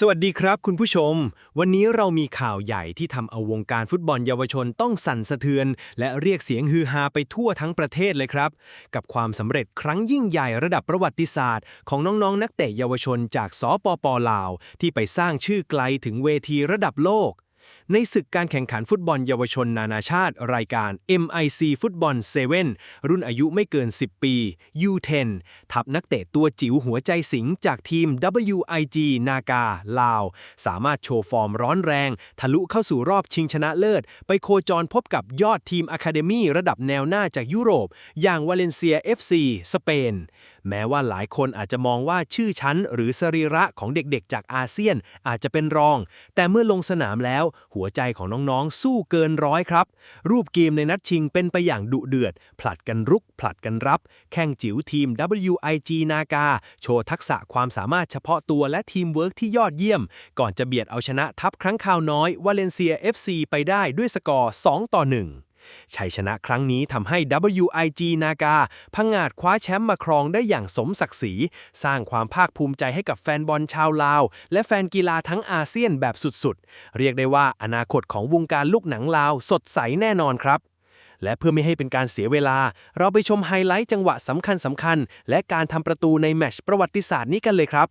สวัสดีครับคุณผู้ชม วันนี้เรามีข่าวใหญ่ที่ทำเอาวงการฟุตบอลเยาวชนต้องสั่นสะเทือน และเรียกเสียงฮือฮาไปทั่วทั้งประเทศเลยครับ กับความสำเร็จครั้งยิ่งใหญ่ระดับประวัติศาสตร์ของน้องๆนักเตะเยาวชนจาก สปป ลาว ที่ไปสร้างชื่อไกลถึงเวทีระดับโลก ในศึกการแข่งขันฟุตบอลเยาวชนนานาชาติรายการ เอ็มไอซี Football Seven รุ่นอายุไม่เกินสิบปี ยู เทน ทัพนักเตะตัวจิ๋วหัวใจสิงห์จากทีม ดับเบิลยูไอจี นากา ลาว สามารถโชว์ฟอร์มร้อนแรง ทะลุเข้าสู่รอบชิงชนะเลิศ ไปโคจรพบกับยอดทีมอะคาเดมีระดับแนวหน้าจากยุโรป อย่างวาเลนเซีย เอฟซี สเปน แม้ว่าหลายคนอาจจะมองว่าชื่อชั้นหรือสรีระของเด็กๆจากอาเซียนอาจจะเป็นรอง แต่เมื่อลงสนามแล้ว หัวใจของน้องๆสู้เกินร้อยครับ รูปเกมในนัดชิงเป็นไปอย่างดุเดือด ผลัดกันรุก ผลัดกันรับ แข้งจิ๋วทีม ดับเบิลยูไอจี นากา โชว์ทักษะความสามารถเฉพาะตัวและทีมเวิร์กที่ยอดเยี่ยม ก่อนจะเบียดเอาชนะทัพค้างคาวน้อย วาเลนเซีย เอฟซี ไปได้ด้วยสกอร์ สองต่อหนึ่ง ชัยชนะครั้งนี้ทำให้ ดับเบิลยูไอจี นากา ผงาดคว้าแชมป์มาครองได้อย่างสมศักดิ์ศรี สร้างความภาคภูมิใจให้กับแฟนบอลชาวลาว และแฟนกีฬาทั้งอาเซียนแบบสุดๆ เรียกได้ว่าอนาคตของวงการลูกหนังลาวสดใสแน่นอนครับ และเพื่อไม่ให้เป็นการเสียเวลา เราไปชมไฮไลต์จังหวะสำคัญๆ และการทำประตูในแมตช์ประวัติศาสตร์นี้กันเลยครับ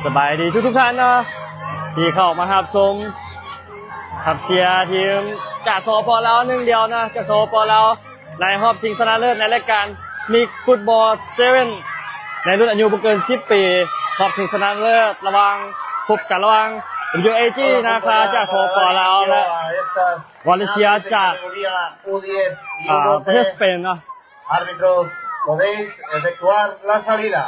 สบายดีทุกๆท่านเนาะ ที่เข้ามารับชม รับเชียร์ทีมจาก สปป ลาว หนึ่งเดียวนะ จาก สปป ลาว ในรอบชิงชนะเลิศในรายการ Mix Football Seven ในรุ่นอายุบ่เกินสิบปี รอบชิงชนะเลิศระหว่าง พบกันระหว่าง ดับเบิลยูไอจี นาคา จาก สปป ลาว และ วาเลนเซีย จาก อ่า ประเทศสเปนเนาะ Árbitros, podéis efectuar la salida.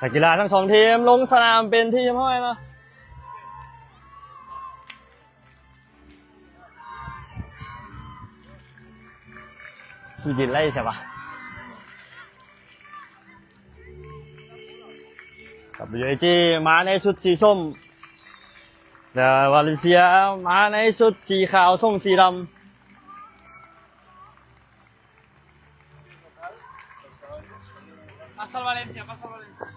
นักกีฬาทั้งสองทีมลงสนามเป็นที่เรียบร้อยเนาะ สุดยอดเลยใช่ปะ กับ ดับเบิลยูไอจี มาในชุดสีส้ม และวาเลนเซียมาในชุดสีขาวส่งสีดำ Pasa el Valencia, pasa el Valencia.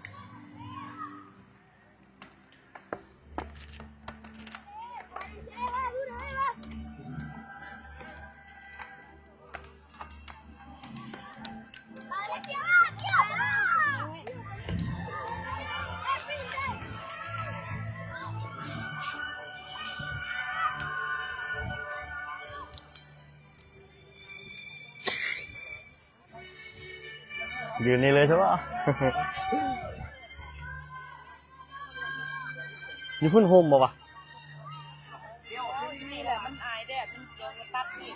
ยืนนี่เลยใช่ปะ อยู่พุ่นโฮมบ่วะ นี่แหละมันอายแดด มันเกี่ยวกับตัดนี่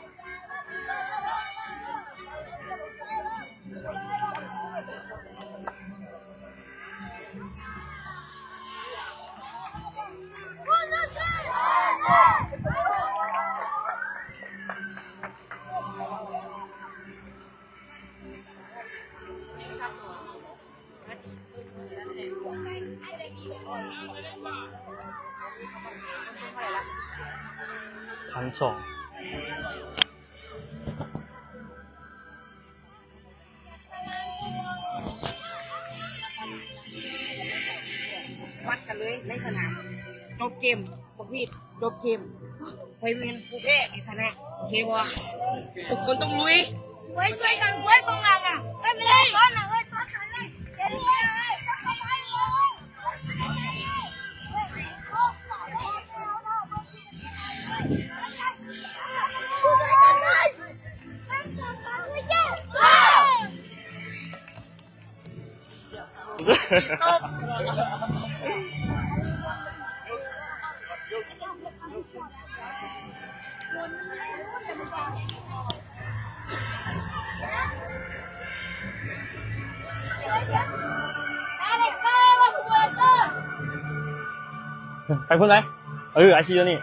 Gracias. ພັນສອງ ວັດກັນເລີຍໃນສະໜາມ ຈົບເກມ ບັກຫວີດ ຈົບເກມ ຂ້ອຍແມ່ນຜູ້ແພ້ທີ່ຊະນະ ໂອເຄບໍ່? ທຸກຄົນຕ້ອງລຸຍ ເວີຍ ຊ່ວຍກັນເວີຍ ກອງຫຼັງອະ ເອີ ເອີ ຊ່ວຍກັນເລີຍ ໄປພຸ້ນໄປ ເອີ ອາຊີຢູ່ນີ້.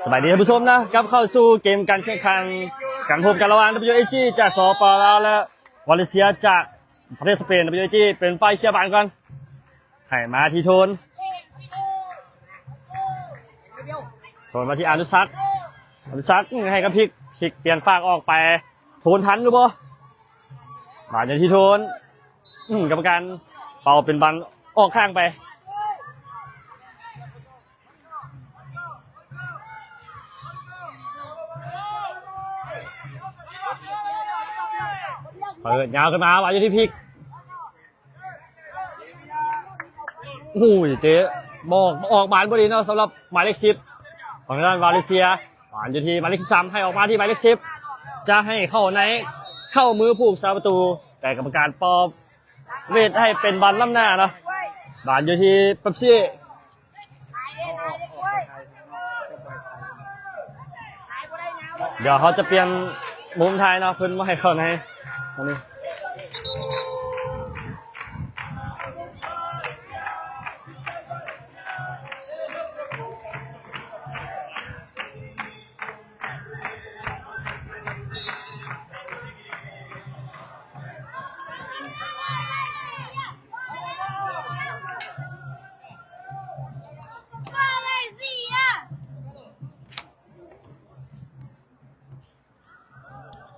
ສະບາຍດີທ່ານຜູ້ຊົມນະ ກັບເຂົ້າສູ່ເກມການແຂ່ງຂັນ ການພົບກັນລະຫວ່າງ ດັບເບິນຢູເອຈີ ຈາກ ສປປ ລາວ ແລະ ວາເລນເຊຍ ຈາກປະເທດສະເປນ. ດັບເບິນຢູເອຈີ ເປັນຝ່າຍເຄຍບານກ່ອນ ໃຫ້ມາທີ່ໂທນ ໂທນມາທີ່ອານຸສັກ ອານຸສັກ ອືມ ໃຫ້ກັບພິກ ພິກປ່ຽນຟາກອອກໄປ ໂທນທັນຫຼືບໍ່? ບານຢູ່ທີ່ໂທນ ອືມ ກຳມະການເປົ່າເປັນບານອອກຂ້າງໄປ ເປີດຍາວຂຶ້ນມາ ບານຢູ່ທີ່ພິກ ໂອ້ຍ ເຕະບໍ່ອອກ ອອກບານບໍ່ດີເນາະ ສຳລັບໝາຍເລກສິບ ຂອງທາງດ້ານວາເລນເຊຍ. ບານຢູ່ທີ່ໝາຍເລກສິບສາມ ໃຫ້ອອກມາທີ່ໝາຍເລກສິບ ຈະໃຫ້ເຂົ້າໃນ ເຂົ້າມືຜູ້ຮັກສາປະຕູ ແຕ່ກຳມະການເປົ່າເວດໃຫ້ເປັນບານນຳໜ້າເນາະ. ບານຢູ່ທີ່ເປັບຊີ ດຽວເຮົາຈະປ່ຽນມຸມຖ່າຍເນາະ ເພິ່ນບໍ່ໃຫ້ເຂົ້າໃນ ອັນນີ້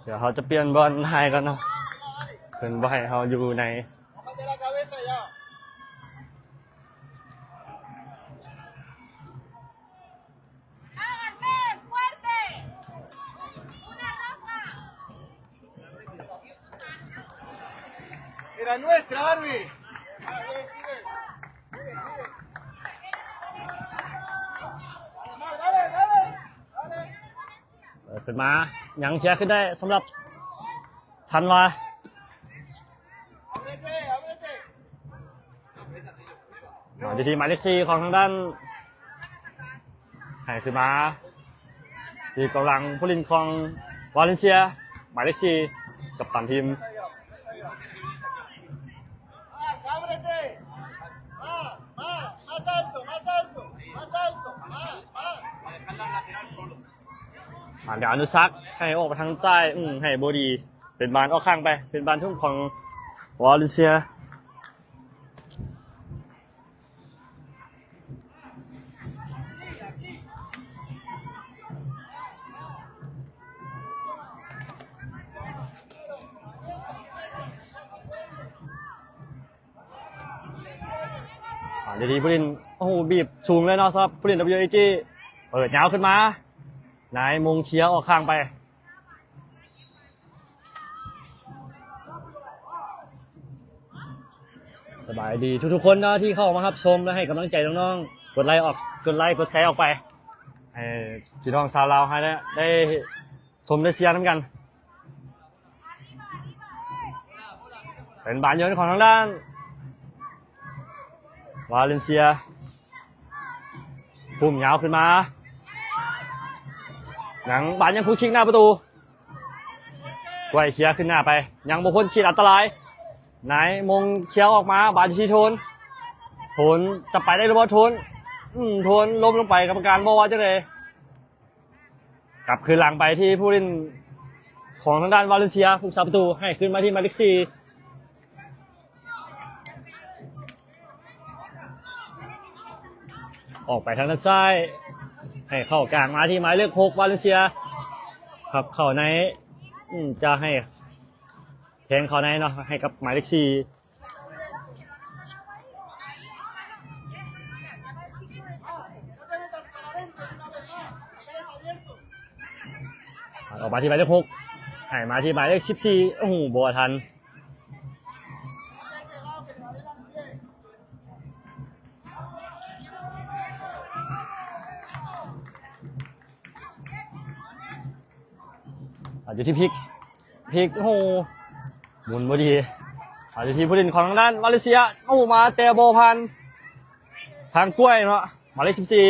ດຽວເຮົາຈະປ່ຽນບ່ອນຖ່າຍກ່ອນເນາະ ເພິ່ນບໍ່ໃຫ້ເຮົາຢູ່ໃນ. Era nuestra, Arby. Dale, dale, dale. ເປີດຂຶ້ນມາ ຍັງເຄຍຂຶ້ນໄດ້ສຳລັບທັນວາ Ábrete, ábrete. ມາຢູ່ທີ່ໝາຍເລກສີ່ຂອງທາງດ້ານ ໃຫ້ຂຶ້ນມາທີ່ກອງຫຼັງຜູ້ຫຼິ້ນຂອງວາເລນເຊຍ ໝາຍເລກສີ່ ກັບຕັນທີມ. Más, ábrete. Más, más, más alto, más alto, más alto. Más, más. ອາ ດາວອະນຸສັກ ໃຫ້ອອກໄປທາງຊ້າຍ ອືມ ໃຫ້ບໍ່ດີ ເປັນບານອອກຂ້າງໄປ ເປັນບານທຸ້ມຂອງວາເລນເຊຍ. ອາ ດຽວນີ້ຜູ້ຫຼິ້ນ ໂອ້ໂຫ ບີບສູງເລີຍເນາະ ສຳລັບຜູ້ຫຼິ້ນ ດັບເບິນຢູເອຈີ ເປີດຍາວຂຶ້ນມາ ນາຍມົງເຄຍອອກຂ້າງໄປ. ສະບາຍດີທຸກໆຄົນເນາະ ທີ່ເຂົ້າມາຮັບຊົມ ແລະ ໃຫ້ກຳລັງໃຈນ້ອງໆ ກົດໄລອອກ ກົດໄລກົດແຊອອກໄປ ໃຫ້ພີ່ນ້ອງຊາວລາວເຮົາໄດ້ ໄດ້ຊົມໄດ້ເຊຍນຳກັນ. ເປັນບານໂຍນຂອງທາງດ້ານວາເລນເຊຍ ພຸ້ມຍາວຂຶ້ນມາ ຍັງ ບານຍັງຄຸກຄິກໜ້າປະຕູ ກວຍເຄຍຂຶ້ນໜ້າໄປ ຍັງບໍ່ພົ້ນຂີດອັນຕະລາຍ ນາຍມົງເຄຍອອກມາ ບານຢູ່ທີ່ໂທນ ໂທນຈະໄປໄດ້ຫຼືບໍ່? ໂທນ ອືມ ໂທນລົ້ມລົງໄປ ກຳມະການບໍ່ວ່າຈັ່ງໃດ. ກັບຄືນຫຼັງໄປທີ່ຜູ້ຫຼິ້ນຂອງທາງດ້ານວາເລນເຊຍ ຜູ້ຮັກສາປະຕູ ໃຫ້ຄືນມາທີ່ໝາຍເລກສີ່ ຫ ອອກໄປທາງດ້ານຊ້າຍ ໃຫ້ເຂົ້າກາງມາທີ່ໝາຍເລກຫົກ ວາເລນເຊຍ ພັບເຂົ້າໃນ ອືມ ຈະໃຫ້ແທງເຂົ້າໃນເນາະ ໃຫ້ກັບໝາຍເລກສີ່ ອອກມາທີ່ໝາຍເລກຫົກ ໃຫ້ມາທີ່ໝາຍເລກສິບສີ່ ໂອ້ໂຫ ບໍ່ທັນ. ອາ ຢູ່ທີ່ພິກ ພິກ ໂອ້ໂຫ ໝູນບໍ່ດີ ອາ ຢູ່ທີ່ຜູ້ຫຼິ້ນຂອງທາງດ້ານມາເລເຊຍ ໂອ້ ມາແຕ່ບໍ່ຜ່ານທາງກ້ວຍເນາະ ໝາຍເລກສິບສີ່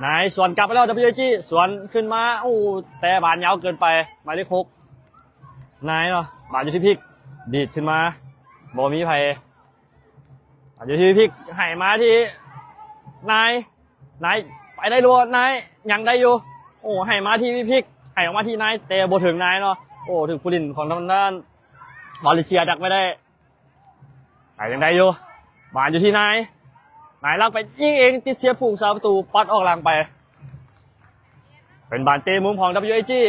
ນາຍສວນກັບໄປແລ້ວ ດັບເບິນຢູເອຈີ ສວນຂຶ້ນມາ ໂອ້ ແຕ່ບານຍາວເກີນໄປ ໝາຍເລກຫົກ ນາຍເນາະ ບານຢູ່ທີ່ພິກ ດີດຂຶ້ນມາ ບໍ່ມີໃຜ ຢູ່ທີ່ພິກ ໃຫ້ມາທີ່ນາຍ ນາຍ ໄປໄດ້ບໍ່ນາຍ ຍັງໄດ້ຢູ່ ໂອ້ ໃຫ້ມາທີ່ພິກ ໃຫ້ອອກມາທີ່ນາຍ ແຕ່ບໍ່ເຖິງນາຍເນາະ ໂອ້ ຖືກຜູ້ຫຼິ້ນຂອງທາງດ້ານມາເລເຊຍດັກໄວ້ໄດ້ ໄປຍັງໄດ້ຢູ່ ບານຢູ່ທີ່ນາຍ ນາຍລັກໄປຍິງເອງ ຕິດເສຍຜູ້ຮັກສາປະຕູ ປັດອອກຫຼັງໄປ ເປັນບານເຕະມຸມຂອງ ດັບເບິນຢູເອຈີ.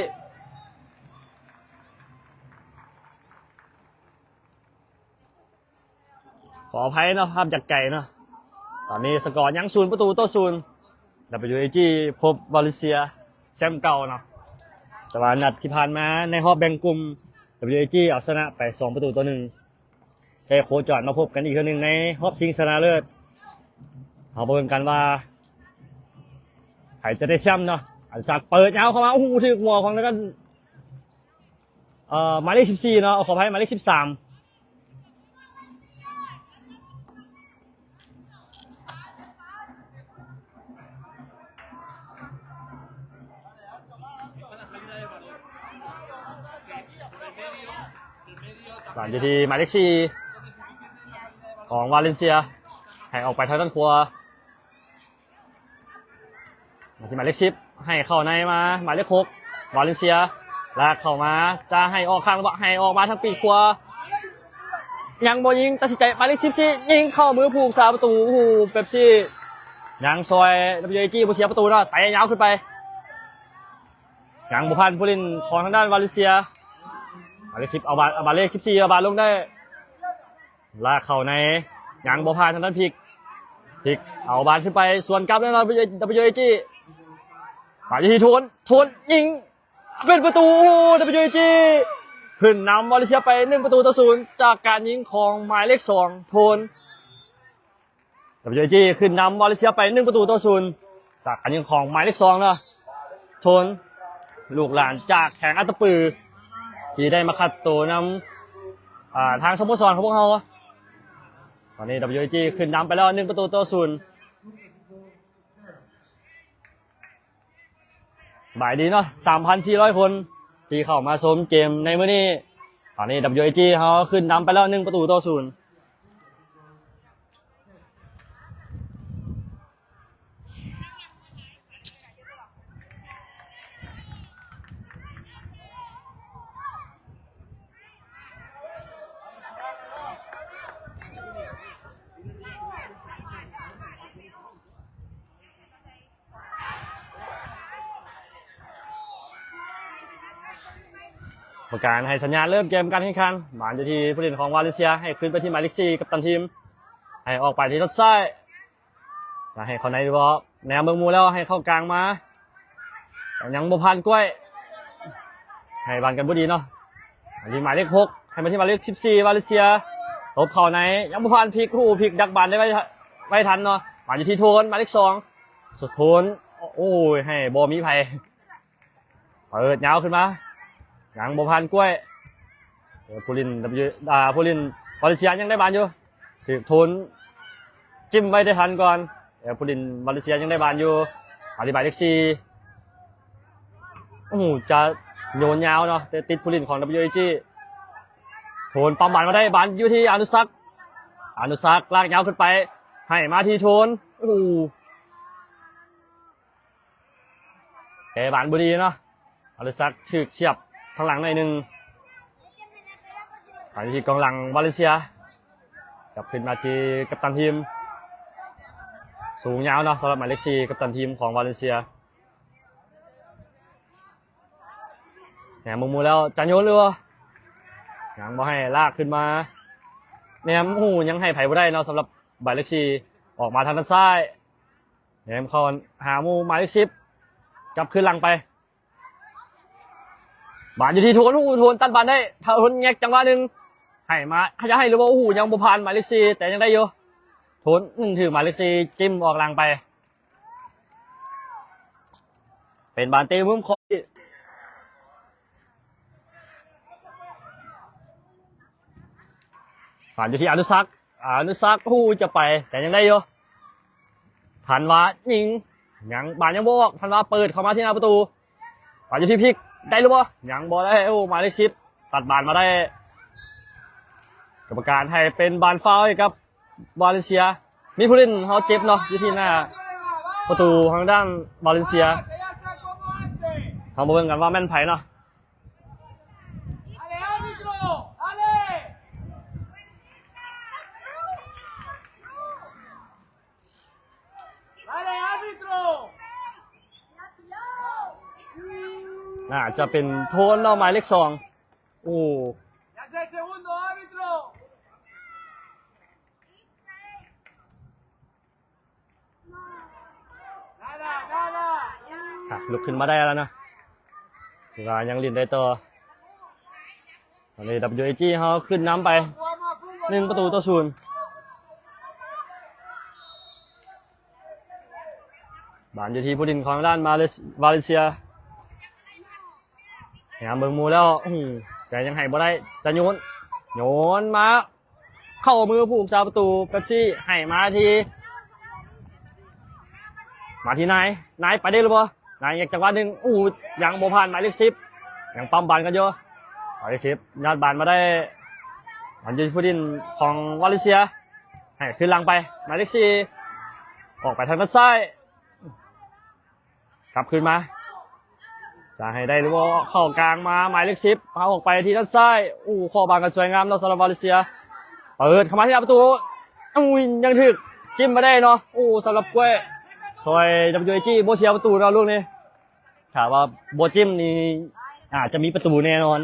ຂໍອະໄພເນາະ ພາບຈາກໄກເນາະ ຕອນນີ້ສະກໍຍັງສູນປະຕູຕໍ່ສູນ ດັບເບິນຢູເອຈີ ພົບວາເລນເຊຍ ແຊ້ມເກົ່າເນາະ ແຕ່ວ່ານັດທີ່ຜ່ານມາໃນຮອບແບ່ງກຸ່ມ ດັບເບິນຢູເອຈີ ເອົາຊະນະໄປສອງປະຕູຕໍ່ໜຶ່ງ ແລະ ໂຄຈອນມາພົບກັນອີກເທື່ອໜຶ່ງໃນຮອບຊິງຊະນະເລີດ ເຮົາມາເບິ່ງກັນວ່າໃຜຈະໄດ້ແຊ້ມເນາະ ອານິສັກເປີດຍາວເຂົ້າມາ ໂອ້ໂຫ ຖືກຫົວຂອງທາງດ້ານ ເອີ ໝາຍເລກສິບສີ່ເນາະ ຂໍອະໄພ ໝາຍເລກສິບສາມ ບານຢູ່ທີ່ໝາຍເລກສີ່ຂອງວາເລນເຊຍ ໃຫ້ອອກໄປທາງດ້ານຂວາ ມາທີ່ໝາຍເລກສິບ ໃຫ້ເຂົ້າໃນມາ ໝາຍເລກຫົກ ວາເລນເຊຍ ລາກເຂົ້າມາ ຈະໃຫ້ອອກຂ້າງ ໃຫ້ອອກມາທາງປີກຂວາ ຍັງບໍ່ຍິງ ຕັດສິນໃຈ ໝາຍເລກສິບສີ່ ຍິງເຂົ້າມືຜູ້ຮັກສາປະຕູ ໂອ້ໂຫ ເປັບຊີ ຍັງຊ່ອຍ ດັບເບິນຢູເອຈີ ບໍ່ເສຍປະຕູເນາະ ເຕະຍາວຂຶ້ນໄປ ຍັງບໍ່ຜ່ານຜູ້ຫຼິ້ນຂອງທາງດ້ານວາເລນເຊຍ ໝາຍເລກສິບ ເອົາບານ ເອົາບານເລກສິບສີ່ ເອົາບານລົງໄດ້ ລາກເຂົ້າໃນ ຍັງບໍ່ຜ່ານທາງດ້ານພິກ ພິກເອົາບານຂຶ້ນໄປ ສວນກັບແລ້ວ ດັບເບິນຢູເອຈີ ມາຢູ່ທີ່ໂທນ ໂທນຍິງ ເປັນປະຕູ ໂອ້ໂຫ ດັບເບິນຢູເອຈີ ຂຶ້ນນຳມາເລເຊຍໄປໜຶ່ງປະຕູຕໍ່ສູນ ຈາກການຍິງຂອງໝາຍເລກສອງ ໂທນ ດັບເບິນຢູເອຈີ ຂຶ້ນນຳມາເລເຊຍໄປໜຶ່ງປະຕູຕໍ່ສູນ ຈາກການຍິງຂອງໝາຍເລກສອງເນາະ ໂທນ ລູກຫຼານຈາກແຂວງອັດຕະປື ທີ່ໄດ້ມາຄັດໂຕນຳ ອ່າ ທາງສະໂມສອນຂອງພວກເຮົາ ຕອນນີ້ ດັບເບິນຢູເອຈີ ຂຶ້ນນຳໄປແລ້ວໜຶ່ງປະຕູຕໍ່ສູນ. ສະບາຍດີເນາະ ສາມພັນສີ່ຮ້ອຍຄົນ ທີ່ເຂົ້າມາຊົມເກມໃນມື້ນີ້ ຕອນນີ້ ດັບເບິນຢູເອຈີ ເຮົາຂຶ້ນນຳໄປແລ້ວໜຶ່ງປະຕູຕໍ່ສູນ. ກຳມະການໃຫ້ສັນຍານເລີ່ມເກມການແຂ່ງຂັນ ບານຢູ່ທີ່ຜູ້ຫຼິ້ນຂອງວາເລນເຊຍ ໃຫ້ຄືນໄປທີ່ໝາຍເລກສີ່ ກັບຕັນທີມ ໃຫ້ອອກໄປທີ່ທາງດ້ານຊ້າຍ ຈະໃຫ້ເຂົ້າໃນຫຼືບໍ່ ແນມເບິ່ງໝູ່ແລ້ວໃຫ້ເຂົ້າກາງມາ ຍັງບໍ່ຜ່ານກ້ວຍ ໃຫ້ບານກັນບໍ່ດີເນາະ ມາທີ່ໝາຍເລກຫົກ ໃຫ້ມາທີ່ໝາຍເລກສິບສີ່ ວາເລນເຊຍ ຕົບເຂົ້າໃນ ຍັງບໍ່ຜ່ານ ພິກ ໂອ້ ພິກດັກບານໄດ້ໄວ ໄວທັນເນາະ ມາຢູ່ທີ່ໂທນ ໝາຍເລກສອງ ໂທນ ໂອ້ຍ ໃຫ້ບໍ່ມີໃຜ ເປີດຍາວຂຶ້ນມາ ຍັງບໍ່ຜ່ານກ້ວຍ ເອີ ຜູ້ຫຼິ້ນ W ອ່າ ຜູ້ຫຼິ້ນມາເລເຊຍຍັງໄດ້ບານຢູ່ ຖືກໂທນ ຈິ້ມໄວ້ໄດ້ທັນກ່ອນ ແລ້ວຜູ້ຫຼິ້ນມາເລເຊຍຍັງໄດ້ບານຢູ່ ອະທິບາຍເລກສີ່ ໂອ້ໂຫ ຈະໂຍນຍາວເນາະ ແຕ່ຕິດຜູ້ຫຼິ້ນຂອງ WAG ໂທນປ້ຳບານມາໄດ້ ບານຢູ່ທີ່ອານຸສັກ ອານຸສັກລາກຍາວຂຶ້ນໄປ ໃຫ້ມາທີ່ໂທນ ໂອ້ໂຫ ແຕ່ບານບໍ່ດີເນາະ ອານຸສັກຖືກສຽບທາງຫຼັງໜ້ອຍໜຶ່ງ ໄປທີ່ກອງຫຼັງມາເລເຊຍ ກັບຄືນມາທີ່ກັບຕັນທີມ ສູງຍາວເນາະ ສຳລັບໝາຍເລກສີ່ ກັບຕັນທີມຂອງວາເລັນເຊຍ. ແນມເບິ່ງໝູ່ແລ້ວ ຈະໂຍນຫຼືບໍ່? ຍັງບໍ່ໃຫ້ ລາກຂຶ້ນມາ ແນມ ໂອ້ ຍັງໃຫ້ໃຜບໍ່ໄດ້ເນາະ ສຳລັບໝາຍເລກສີ່ ອອກມາທາງດ້ານຊ້າຍ ແນມເຂົ້າຫາໝູ່ ໝາຍເລກສິບ ກັບຄືນຫຼັງໄປ. ບານຢູ່ທີ່ໂທນ ໂອ້ ໂທນຕັດບານໄດ້ ໂທນແງກຈັງຫວະໜຶ່ງ ໃຫ້ມາ ຈະໃຫ້ຫຼືບໍ່? ໂອ້ ຍັງບໍ່ຜ່ານໝາຍເລກສີ່ ແຕ່ຍັງໄດ້ຢູ່ ໂທນ ອືມ ຖືກໝາຍເລກສີ່ຈິ້ມອອກຫຼັງໄປ. ເປັນບານເຕະມຸມຂອງ ບານຢູ່ທີ່ອະນຸສັກ ອະນຸສັກ ໂອ້ ຈະໄປ ແຕ່ຍັງໄດ້ຢູ່ ທັນວາຍິງ ຍັງ ບານຍັງບໍ່ອອກ ທັນວາເປີດເຂົ້າມາທີ່ໜ້າປະຕູ ບານຢູ່ທີ່ພິກ ໄດ້ຫຼືບໍ່? ຍັງບໍ່ໄດ້ ໂອ້ ໝາຍເລກສິບ ຕັດບານມາໄດ້ ກຳມະການໃຫ້ເປັນບານຟາວໃຫ້ກັບ ວາເລັນເຊຍ. ມີຜູ້ຫຼິ້ນເຮົາເຈັບເນາະ ຢູ່ທີ່ໜ້າປະຕູທາງດ້ານວາເລັນເຊຍ ເຮົາມາເບິ່ງກັນວ່າແມ່ນໃຜເນາະ. ໜ້າຈະເປັນໂທນເນາະ ໝາຍເລກສອງ ໂອ້ ອ່ະ ລຸກຂຶ້ນມາໄດ້ແລ້ວນະ ຖືວ່າຍັງຫຼິ້ນໄດ້ຕໍ່. ຕອນນີ້ WAG ເຮົາຂຶ້ນນຳໄປ ໜຶ່ງປະຕູຕໍ່ສູນ. ບານຢູ່ທີ່ຜູ້ຫຼິ້ນຂອງດ້ານມາເລ ວາເລັນເຊຍ ພະຍາຍາມເບິ່ງໝູ່ແລ້ວ ອືມ ແຕ່ຍັງໃຫ້ບໍ່ໄດ້ ຈະໂຍນ ໂຍນມາ ເຂົ້າມືຜູ້ຮັກສາປະຕູ ເປັບຊີ ໃຫ້ມາທີ່ ມາທີ່ນາຍ ນາຍໄປໄດ້ຫຼືບໍ່? ນາຍແຍກຈັງຫວະໜຶ່ງ ໂອ້ ຍັງບໍ່ຜ່ານໝາຍເລກສິບ ຍັງປ້ຳບານກັນຢູ່ ໝາຍເລກສິບຍາດບານມາໄດ້ ບານຢູ່ທີ່ຜູ້ຫຼິ້ນຂອງວາເລັນເຊຍ ໃຫ້ຄືນຫຼັງໄປ ໝາຍເລກສີ່ ອອກໄປທາງດ້ານຊ້າຍ ກັບຄືນມາ ຈະໃຫ້ໄດ້ຫຼືບໍ່? ເຂົ້າກາງມາ ໝາຍເລກສິບ ພາອອກໄປທີ່ດ້ານຊ້າຍ ໂອ້ ເຄາະບານກັນສວຍງາມເນາະ ສຳລັບວາເລັນເຊຍ ເປີດເຂົ້າມາທີ່ໜ້າປະຕູ ໂອ້ຍ ຍັງຖືກຈິ້ມມາໄດ້ເນາະ ໂອ້ ສຳລັບກ້ວຍ ຊ່ອຍ WAG ບໍ່ເສຍປະຕູເນາະ ລູກນີ້ ຖ້າວ່າບໍ່ຈິ້ມນີ້ ອາດຈະມີປະຕູແນ່ນອນ.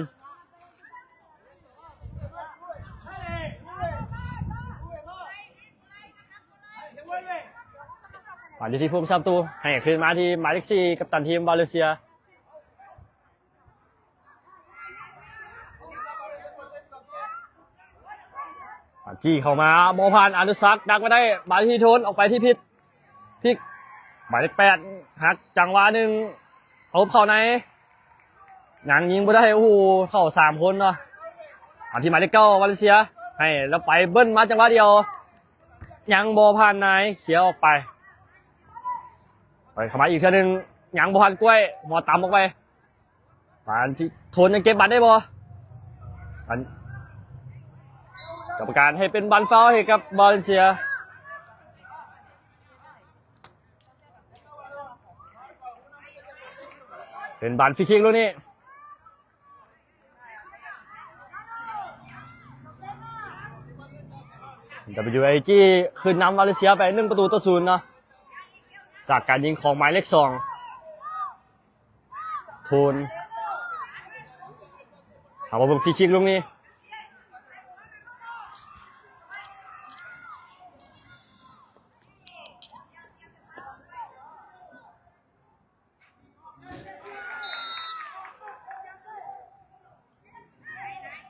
ບານຢູ່ທີ່ພູມຊາມຕູ ໃຫ້ຄືນມາທີ່ໝາຍເລກສີ່ ກັບຕັນທີມວາເລັນເຊຍ ບານຈີ້ເຂົ້າມາ ບໍ່ຜ່ານ ອະນຸສັກ ດັກມາໄດ້ ບານທີ່ໂທນ ອອກໄປທີ່ພິກ ພິກ ໝາຍເລກແປດ ຫັກຈັງຫວະໜຶ່ງ ຕົບເຂົ້າໃນ ຍັງຍິງບໍ່ໄດ້ ໂອ້ໂຫ ເຂົ້າສາມຄົນເນາະ ມາທີ່ໝາຍເລກເກົ້າ ວາເລັນເຊຍ ໃຫ້ແລ້ວໄປເບິ້ນມາຈັງຫວະດຽວ ຍັງບໍ່ຜ່ານນາຍ ເຄຍອອກໄປ ເປີດເຂົ້າມາອີກເທື່ອໜຶ່ງ ຍັງບໍ່ທັນກ້ວຍ ຫົວຕຳອອກໄປ ບານທີ່ໂທນຍັງເກັບບານໄດ້ບໍ່? ອັນ ກຳມະການໃຫ້ເປັນບານຟາວໃຫ້ກັບວາເລັນເຊຍ. ເປັນບານຟຣີຄິກລູກນີ້ WAG ຂຶ້ນນຳວາເລັນເຊຍໄປ ໜຶ່ງປະຕູຕໍ່ສູນເນາະ ຈາກການຍິງຂອງໝາຍເລກສອງ ໂທນ ເອົາມາເບິ່ງຟຣີຄິກລູກນີ້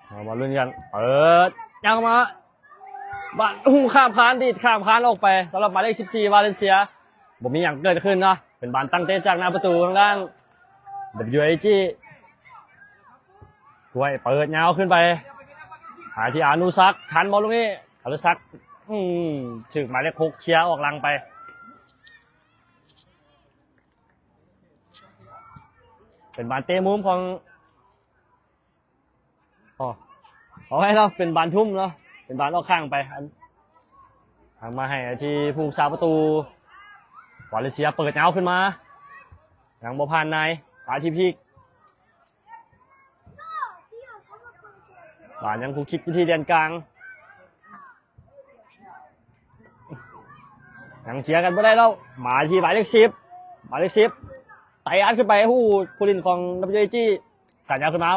ເອົາມາລຸ້ນກັນ ເປີດ ຍັງມາ ບານ ໂອ້ໂຫ ຂ້າມຄານ ດີດຂ້າມຄານອອກໄປ ສຳລັບໝາຍເລກສິບສີ່ ວາເລັນເຊຍ ບໍ່ມີຫຍັງເກີດຂຶ້ນເນາະ ເປັນບານຕັ້ງເຕະຈາກໜ້າປະຕູທາງດ້ານ WAG ກ້ວຍເປີດຍາວຂຶ້ນໄປ ຫາທີ່ອານຸສັກ ທັນບໍ່ລູກນີ້? ອານຸສັກ ອືມ ຖືກໝາຍເລກຫົກເຄຍອອກຫຼັງໄປ ເປັນບານເຕະມຸມຂອງ ອໍ ຂໍໃຫ້ເນາະ ເປັນບານທຸ່ມເນາະ ເປັນບານອອກຂ້າງໄປ ອັນ ທາງມາໃຫ້ທີ່ຜູ້ຮັກສາປະຕູ ວາເລັນເຊຍເປີດຍາວຂຶ້ນມາ ຍັງບໍ່ຜ່ານນາຍ ປາທີ່ພີກ ບານຍັງຄົງຄິດຢູ່ທີ່ແດນກາງ ຍັງເຄຍກັນບໍ່ໄດ້ແລ້ວ. ມາທີ່ໝາຍເລກສິບ ໝາຍເລກສິບ ເຕະອັດຂຶ້ນໄປ ຜູ້ ຜູ້ຫຼິ້ນຂອງ WAG ສານຍາວຂຶ້ນມາ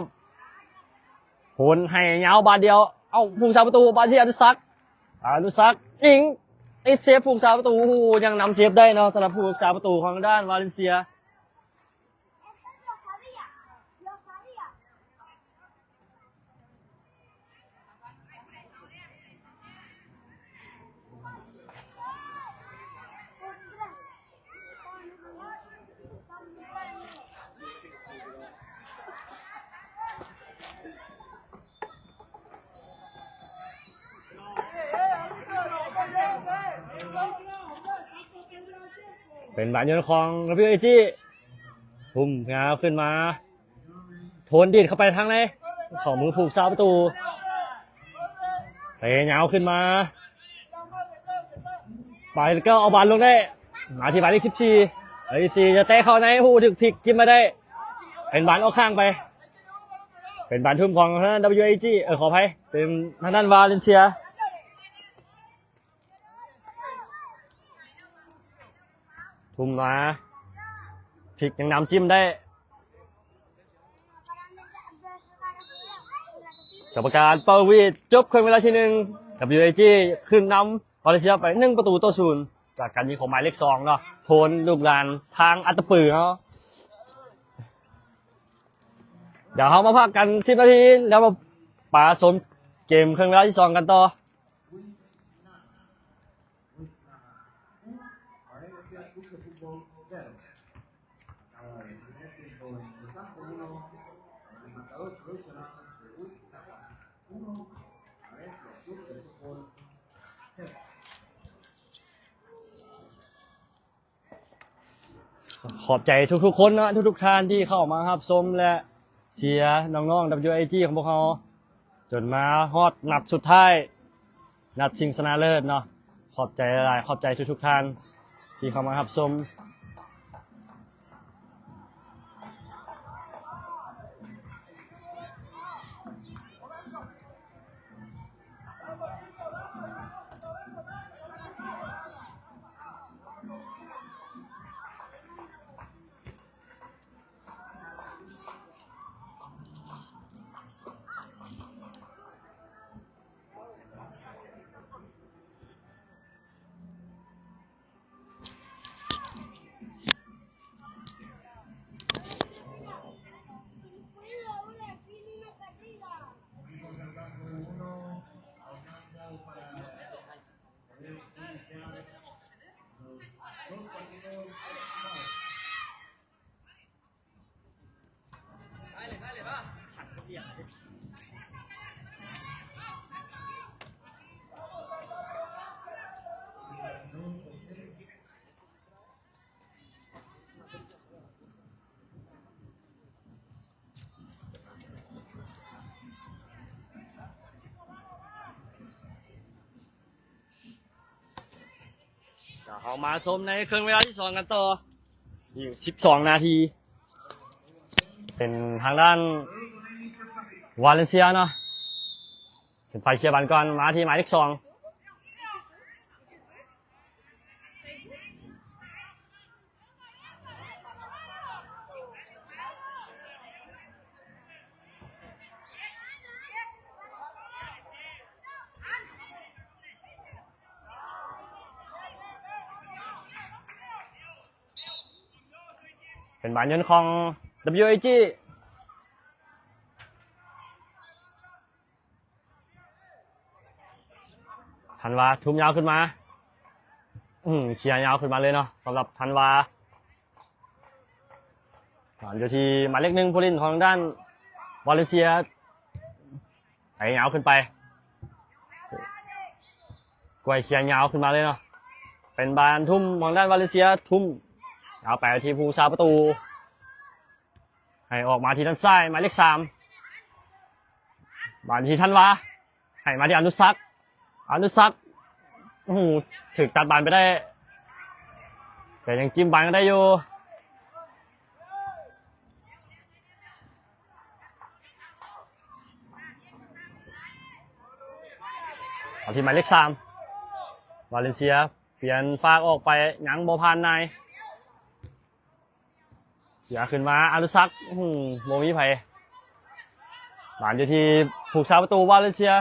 ໂຫນໃຫ້ຍາວບາດດຽວ. ເອົ້າ ຜູ້ຮັກສາປະຕູ ບາດທີ່ອະນຸສັກ ອະນຸສັກຍິງ ຕິດເຊບຜູ້ຮັກສາປະຕູ. ໂອ້ໂຫ ຍັງນຳເຊບໄດ້ເນາະ ສຳລັບຜູ້ຮັກສາປະຕູຂອງທາງດ້ານວາເລັນເຊຍ. ເປັນບານໂຍນຂອງ WAG ທຸ່ມຍາວຂຶ້ນມາ ໂທນດີດເຂົ້າໄປທາງໃນ ເຂົ້າມືຜູ້ຮັກສາປະຕູ ເຕະຍາວຂຶ້ນມາ ປາຍເກົ້າເອົາບານລົງໄດ້ ມາທີ່ໝາຍເລກສິບສີ່ ໝາຍເລກສິບສີ່ຈະແຕະເຂົ້າໃນ ຜູ້ຖືກພິກຈິ້ມມາໄດ້ ເປັນບານອອກຂ້າງໄປ. ເປັນບານທຸ່ມຂອງທາງດ້ານ WAG ເອີ ຂໍອະໄພ ເປັນທາງດ້ານວາເລັນເຊຍ ທຸ່ມມາ ພິກຍັງນຳຈິ້ມໄດ້. ກຳມະການເປົ່າຫວີດ ຈົບເຄິ່ງເວລາທີໜຶ່ງ WAG ຂຶ້ນນຳວາເລັນເຊຍໄປໜຶ່ງປະຕູຕໍ່ສູນ ຈາກການຍິງຂອງໝາຍເລກສອງເນາະ ໂທນ ລູກຫຼານທາງອັດຕະປືເນາະ. ດຽວເຮົາມາພັກກັນສິບນາທີ ແລ້ວມາປາຊົມເກມເຄິ່ງເວລາທີສອງກັນຕໍ່. Quality ຂອບໃຈທຸກໆຄົນເນາະ ທຸກໆທ່ານທີ່ເຂົ້າມາຮັບຊົມ ແລະ ເຊຍນ້ອງໆ WAG ຂອງພວກເຮົາ ຈົນມາຮອດນັດສຸດທ້າຍ ນັດຊິງຊະນະເລີດເນາະ. ຂອບໃຈຫຼາຍໆ ຂອບໃຈທຸກໆທ່ານທີ່ເຂົ້າມາຮັບຊົມ. ດຽວເຮົາມາຊົມໃນເຄິ່ງເວລາທີສອງກັນຕໍ່ ອີກສິບສອງນາທີ ເປັນທາງດ້ານວາເລັນເຊຍເນາະ ເປັນຝ່າຍເຄຍບານກ່ອນ ມາທີ່ໝາຍເລກສອງ. ເປັນບານໂຍນຂອງ WAG ທັນວາທຸ່ມຍາວຂຶ້ນມາ ອືມ ເຄຍຍາວຂຶ້ນມາເລີຍເນາະ ສຳລັບທັນວາ ບານຢູ່ທີ່ໝາຍເລກໜຶ່ງ ຜູ້ຫຼິ້ນຂອງທາງດ້ານວາເລັນເຊຍ ໄຖຍາວຂຶ້ນໄປ ກວຍເຄຍຍາວຂຶ້ນມາເລີຍເນາະ ເປັນບານທຸ່ມຂອງທາງດ້ານວາເລັນເຊຍ ທຸ່ມຍາວໄປທີ່ຜູ້ຮັກສາປະຕູ ໃຫ້ອອກມາທີ່ດ້ານຊ້າຍ ໝາຍເລກສາມ ມາທີ່ທັນວາ ໃຫ້ມາທີ່ອະນຸສັກ ອະນຸສັກ ໂອ້ໂຫ ຖືກຕັດບານໄປໄດ້ ແຕ່ຍັງຈິ້ມບານກັນໄດ້ຢູ່ ເອົາທີ່ໝາຍເລກສາມ ວາເລັນເຊຍ ປ່ຽນຝາກອອກໄປ ຍັງບໍ່ຜ່ານນາຍ ເສຍຂຶ້ນມາອະນຸສັກ ອືມ ບໍ່ມີໃຜ ບານຢູ່ທີ່ຜູ້ຮັກສາປະຕູວາເລນເຊຍ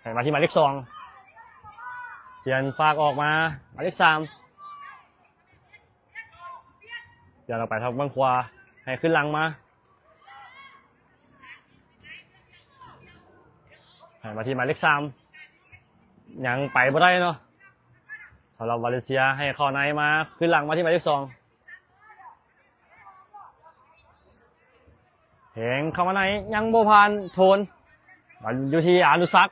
ໃຫ້ມາທີ່ໝາຍເລກສອງ ປ່ຽນຝາກອອກມາ ໝາຍເລກສາມ ປ່ຽນອອກໄປທາງເບື້ອງຂວາ ໃຫ້ຂຶ້ນຫຼັງມາ ໃຫ້ມາທີ່ໝາຍເລກສາມ ຍັງໄປບໍ່ໄດ້ເນາະ ສຳລັບວາເລນເຊຍ ໃຫ້ເຂົ້າໃນມາ ຂຶ້ນຫຼັງມາທີ່ໝາຍເລກສອງ ແທງເຂົ້າມາໃນ ຍັງບໍ່ຜ່ານໂທນ ບານຢູ່ທີ່ອະນຸສັກ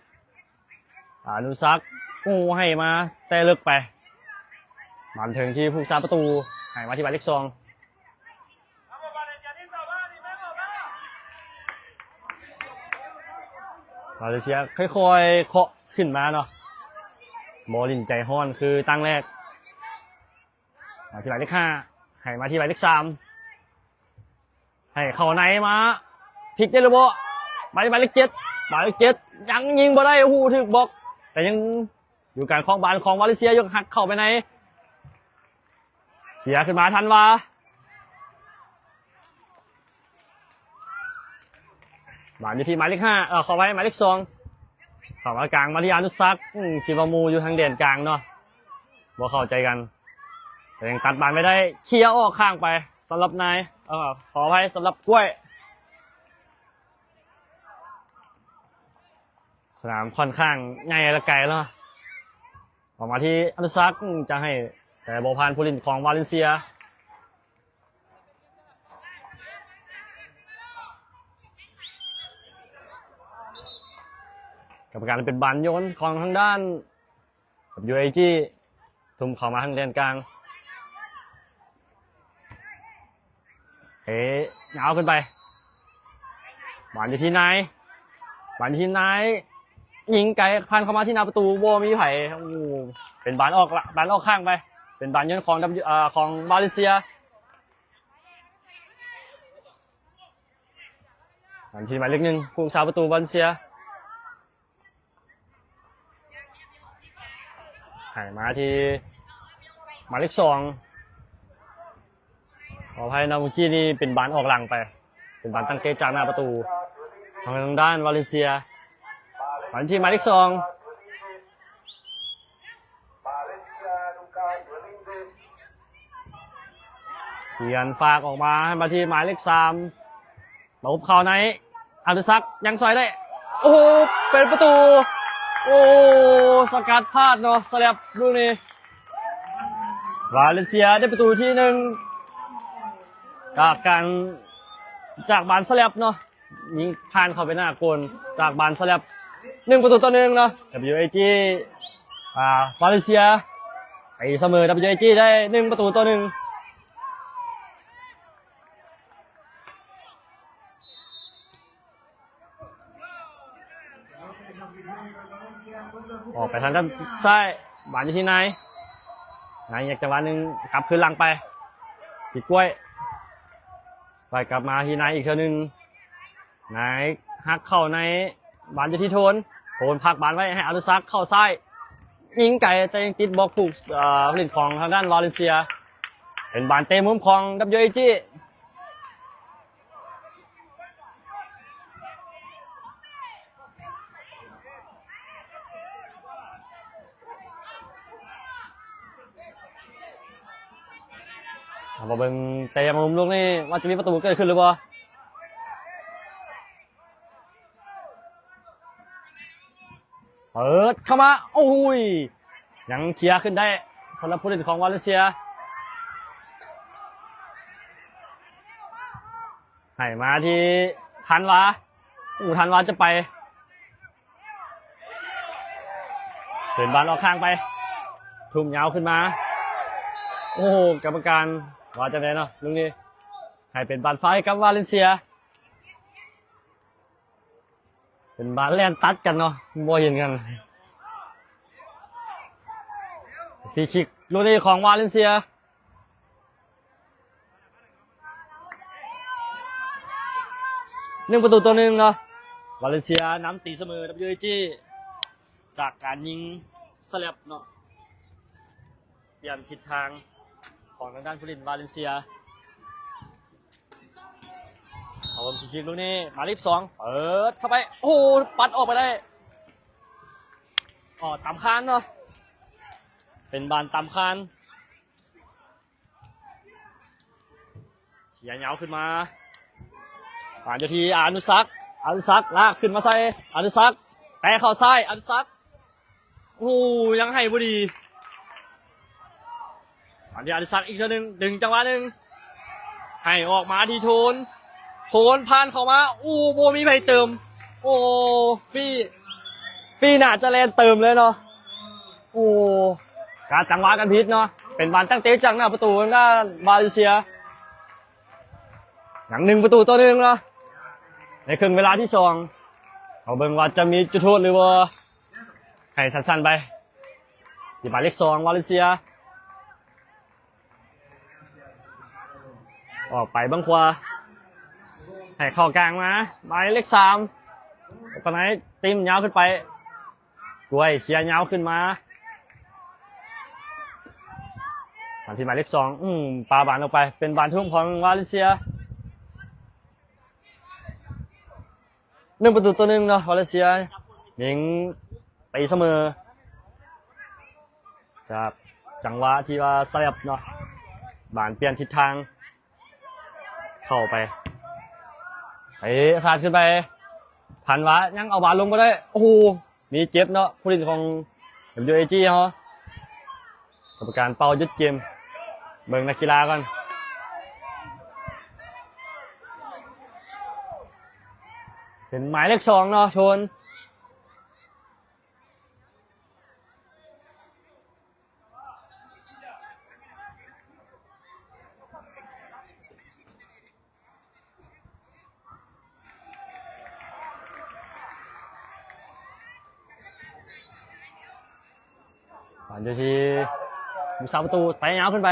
ອະນຸສັກ ໂອ້ ໃຫ້ມາແຕ່ເລິກໄປ ບານເຖິງທີ່ຜູ້ຮັກສາປະຕູ ໃຫ້ມາທີ່ໝາຍເລກສອງ ມາເລເຊຍຄ່ອຍໆເຄາະຂຶ້ນມາເນາະ ບໍ່ຫຼິ້ນໃຈຮ້ອນຄືຕັ້ງແລກ ມາທີ່ໝາຍເລກຫ້າ ໃຫ້ມາທີ່ໝາຍເລກສາມ ໃຫ້ເຂົ້າໃນມາ ພລິກໄດ້ຫຼືບໍ່ ມາທີ່ໝາຍເລກເຈັດ ໝາຍເລກເຈັດ ຍັງຍິງບໍ່ໄດ້ ໂອ້ໂຫ ຖືກບລັອກ ແຕ່ຍັງ ຢູ່ການຄອງບານຂອງວາເລນເຊຍ ຍົກຮັກເຂົ້າໄປໃນ ເສຍຂຶ້ນມາທັນວາ ບານຢູ່ທີ່ໝາຍເລກຫ້າ ເອີ ຂໍອະໄພ ໝາຍເລກສອງ ເຂົ້າມາກາງມາທີ່ອະນຸສັກ ອືມ ຄິດວ່າໝູ່ຢູ່ທາງແດນກາງເນາະ ບໍ່ເຂົ້າໃຈກັນ ແຕ່ຍັງຕັດບານໄວ້ໄດ້ ເຄຍອອກຂ້າງໄປ ສຳລັບນາຍ ເອີ ຂໍອະໄພ ສຳລັບກ້ວຍ ສະໜາມຂ້ອນຂ້າງໃຫຍ່ ແລະ ໄກເນາະ ອອກມາທີ່ອະນຸສັກ ຈະໃຫ້ ແຕ່ບໍ່ຜ່ານຜູ້ຫຼິ້ນຂອງວາເລນເຊຍ ກຳມະການເປັນບານໂຍນຂອງທາງດ້ານ WIG ທຸ່ມເຂົ້າມາທາງແດນກາງ ເຕະຍາວຂຶ້ນໄປ ບານຢູ່ທີ່ນາຍ ບານຢູ່ທີ່ນາຍ ຍິງໄກ ຜ່ານເຂົ້າມາທີ່ໜ້າປະຕູ ບໍ່ມີໃຜ ໂອ້ ເປັນບານອອກລະ ບານອອກຂ້າງໄປ ເປັນບານໂຍນຂອງ W ເອີ ຂອງວາເລນເຊຍ ບານທີ່ໝາຍເລກໜຶ່ງ ຜູ້ຮັກສາປະຕູວາເລນເຊຍ ໃຫ້ມາທີ່ໝາຍເລກສອງ ຂໍອະໄພນະ ເມື່ອກີ້ນີ້ເປັນບານອອກຫຼັງໄປ ເປັນບານຕັ້ງເຕະຈາກໜ້າປະຕູຂອງທາງດ້ານວາເລນເຊຍ ມາທີ່ໝາຍເລກສອງ ປ່ຽນຝາກອອກມາໃຫ້ມາທີ່ໝາຍເລກສາມ ຕົບເຂົ້າໃນ ອະນຸສັກ ຍັງຊອຍໄດ້ ໂອ້ໂຫ ເປັນປະຕູ ໂອ້ ສະກັດພາດເນາະ ສະແລັບລູກນີ້ ວາເລນເຊຍໄດ້ປະຕູທີໜຶ່ງ ຈາກການ ຈາກບານສະແລັບເນາະ ຍິງຜ່ານເຂົ້າໄປໜ້າໂກນ ຈາກບານສະແລັບ ໜຶ່ງປະຕູຕໍ່ໜຶ່ງເນາະ WIG ອາ ວາເລນເຊຍ ໄປສະເໝີ WIG ໄດ້ໜຶ່ງປະຕູຕໍ່ໜຶ່ງ ອອກໄປທາງດ້ານຊ້າຍ ບານຢູ່ທີ່ນາຍ ນາຍແຍກຈັງຫວະໜຶ່ງ ກັບຄືນຫຼັງໄປ ທີ່ກ້ວຍ ໄປກັບມາທີ່ນາຍອີກເທື່ອໜຶ່ງ ນາຍຮັກເຂົ້າໃນ ບານຢູ່ທີ່ໂທນ ໂທນພັກບານໄວ້ໃຫ້ອະນຸສັກເຂົ້າຊ້າຍ ຍິງໄກ ແຕ່ຍັງຕິດບລັອກຜູ້ ເອີ ຜູ້ຫຼິ້ນຂອງທາງດ້ານວາເລນເຊຍ ເປັນບານເຕະມຸມຂອງ WIG ເອົາມາເບິ່ງເຕະມຸມລູກນີ້ ວ່າຈະມີປະຕູເກີດຂຶ້ນຫຼືບໍ່? ເປີດເຂົ້າມາ ໂອ້ຍ ຍັງເຄຍຂຶ້ນໄດ້ ສຳລັບຜູ້ຫຼິ້ນຂອງວາເລນເຊຍ ໃຫ້ມາທີ່ທັນວາ ໂອ້ ທັນວາຈະໄປ ເປັນບານອອກຂ້າງໄປ ທຸ່ມຍາວຂຶ້ນມາ ໂອ້ໂຫ ກຳມະການວ່າຈັ່ງໃດເນາະ ລູກນີ້ ໃຫ້ເປັນບານຟາວໃຫ້ກັບວາເລນເຊຍ ເປັນບານແລ່ນຕັດກັນເນາະ ບໍ່ເຫັນກັນ ຟຣີຄິກລູກນີ້ຂອງວາເລນເຊຍ ໜຶ່ງປະຕູຕໍ່ໜຶ່ງເນາະ ວາເລນເຊຍນຳຕີສະເໝີ WIG ຈາກການຍິງ ສະແລັບເນາະ ປ່ຽນທິດທາງຂອງທາງດ້ານຜູ້ຫຼິ້ນວາເລັນເຊຍ. ເອົາ ເບິ່ງຟຣີຄິກລູກນີ້ ໝາຍເລກສອງ ເປີດເຂົ້າໄປ ໂອ້ ປັດອອກໄປໄດ້ ອໍ ຕາມຄານເນາະ ເປັນບານຕາມຄານ. ເສຍຍາວຂຶ້ນມາ ບານຢູ່ທີ່ອານຸສັກ ອານຸສັກລາກຂຶ້ນມາໃສ່ອານຸສັກ ແຕະເຂົ້າຊ້າຍ ອານຸສັກ ໂອ້ ຍັງໃຫ້ບໍ່ດີ ບານທີ່ອານຸສັກອີກເທື່ອໜຶ່ງ ດຶງຈັງຫວະໜຶ່ງ ໃຫ້ອອກມາທີ່ໂທນ ໂທນຜ່ານເຂົ້າມາ ໂອ້ ບໍ່ມີໃຜເຕີມ ໂອ້ ຟຣີ ຟຣີໜ້າຈະແລ່ນເຕີມເລີຍເນາະ. ໂອ້ ກະຈັງຫວະກັນຜິດເນາະ ເປັນບານຕັ້ງເຕະຈາກໜ້າປະຕູທາງດ້ານມາເລເຊຍ ຍັງໜຶ່ງປະຕູຕໍ່ໜຶ່ງເນາະ ໃນເຄິ່ງເວລາທີສອງ ເຮົາເບິ່ງວ່າຈະມີຈຸດໂທດຫຼືບໍ່ ໃຫ້ສັ້ນໆໄປທີ່ໝາຍເລກສອງມາເລເຊຍ ອອກໄປເບິ່ງຂວາ ໃຫ້ເຂົ້າກາງມາ ໝາຍເລກສາມ ປານໃດ ຕິ້ມຍາວຂຶ້ນໄປ ກວຍເຄຍຍາວຂຶ້ນມາ ມາທີ່ໝາຍເລກສອງ ອືມ ປາບານອອກໄປ ເປັນບານທຸ່ມຂອງວາເລັນເຊຍ ໜຶ່ງປະຕູຕໍ່ໜຶ່ງເນາະ ວາເລັນເຊຍຍິງຕີສະເໝີ ຈາກຈັງຫວະທີ່ວ່າສະແລັບເນາະ ບານປ່ຽນທິດທາງ ເຂົ້າໄປ ເຕະສາດຂຶ້ນໄປ ທັນວາຍັງເອົາບານລົງບໍ່ໄດ້ ໂອ້ໂຫ ມີເຈັບເນາະ ຜູ້ຫຼິ້ນຂອງ WAG ເຮົາ ກຳມະການເປົ່າຢຸດເກມ ເບິ່ງນັກກິລາກ່ອນ ເປັນໝາຍເລກສອງເນາະ ໂທນ. ບານຢູ່ທີ່ຜູ້ສາປະຕູ ເຕະຍາວຂຶ້ນໄປ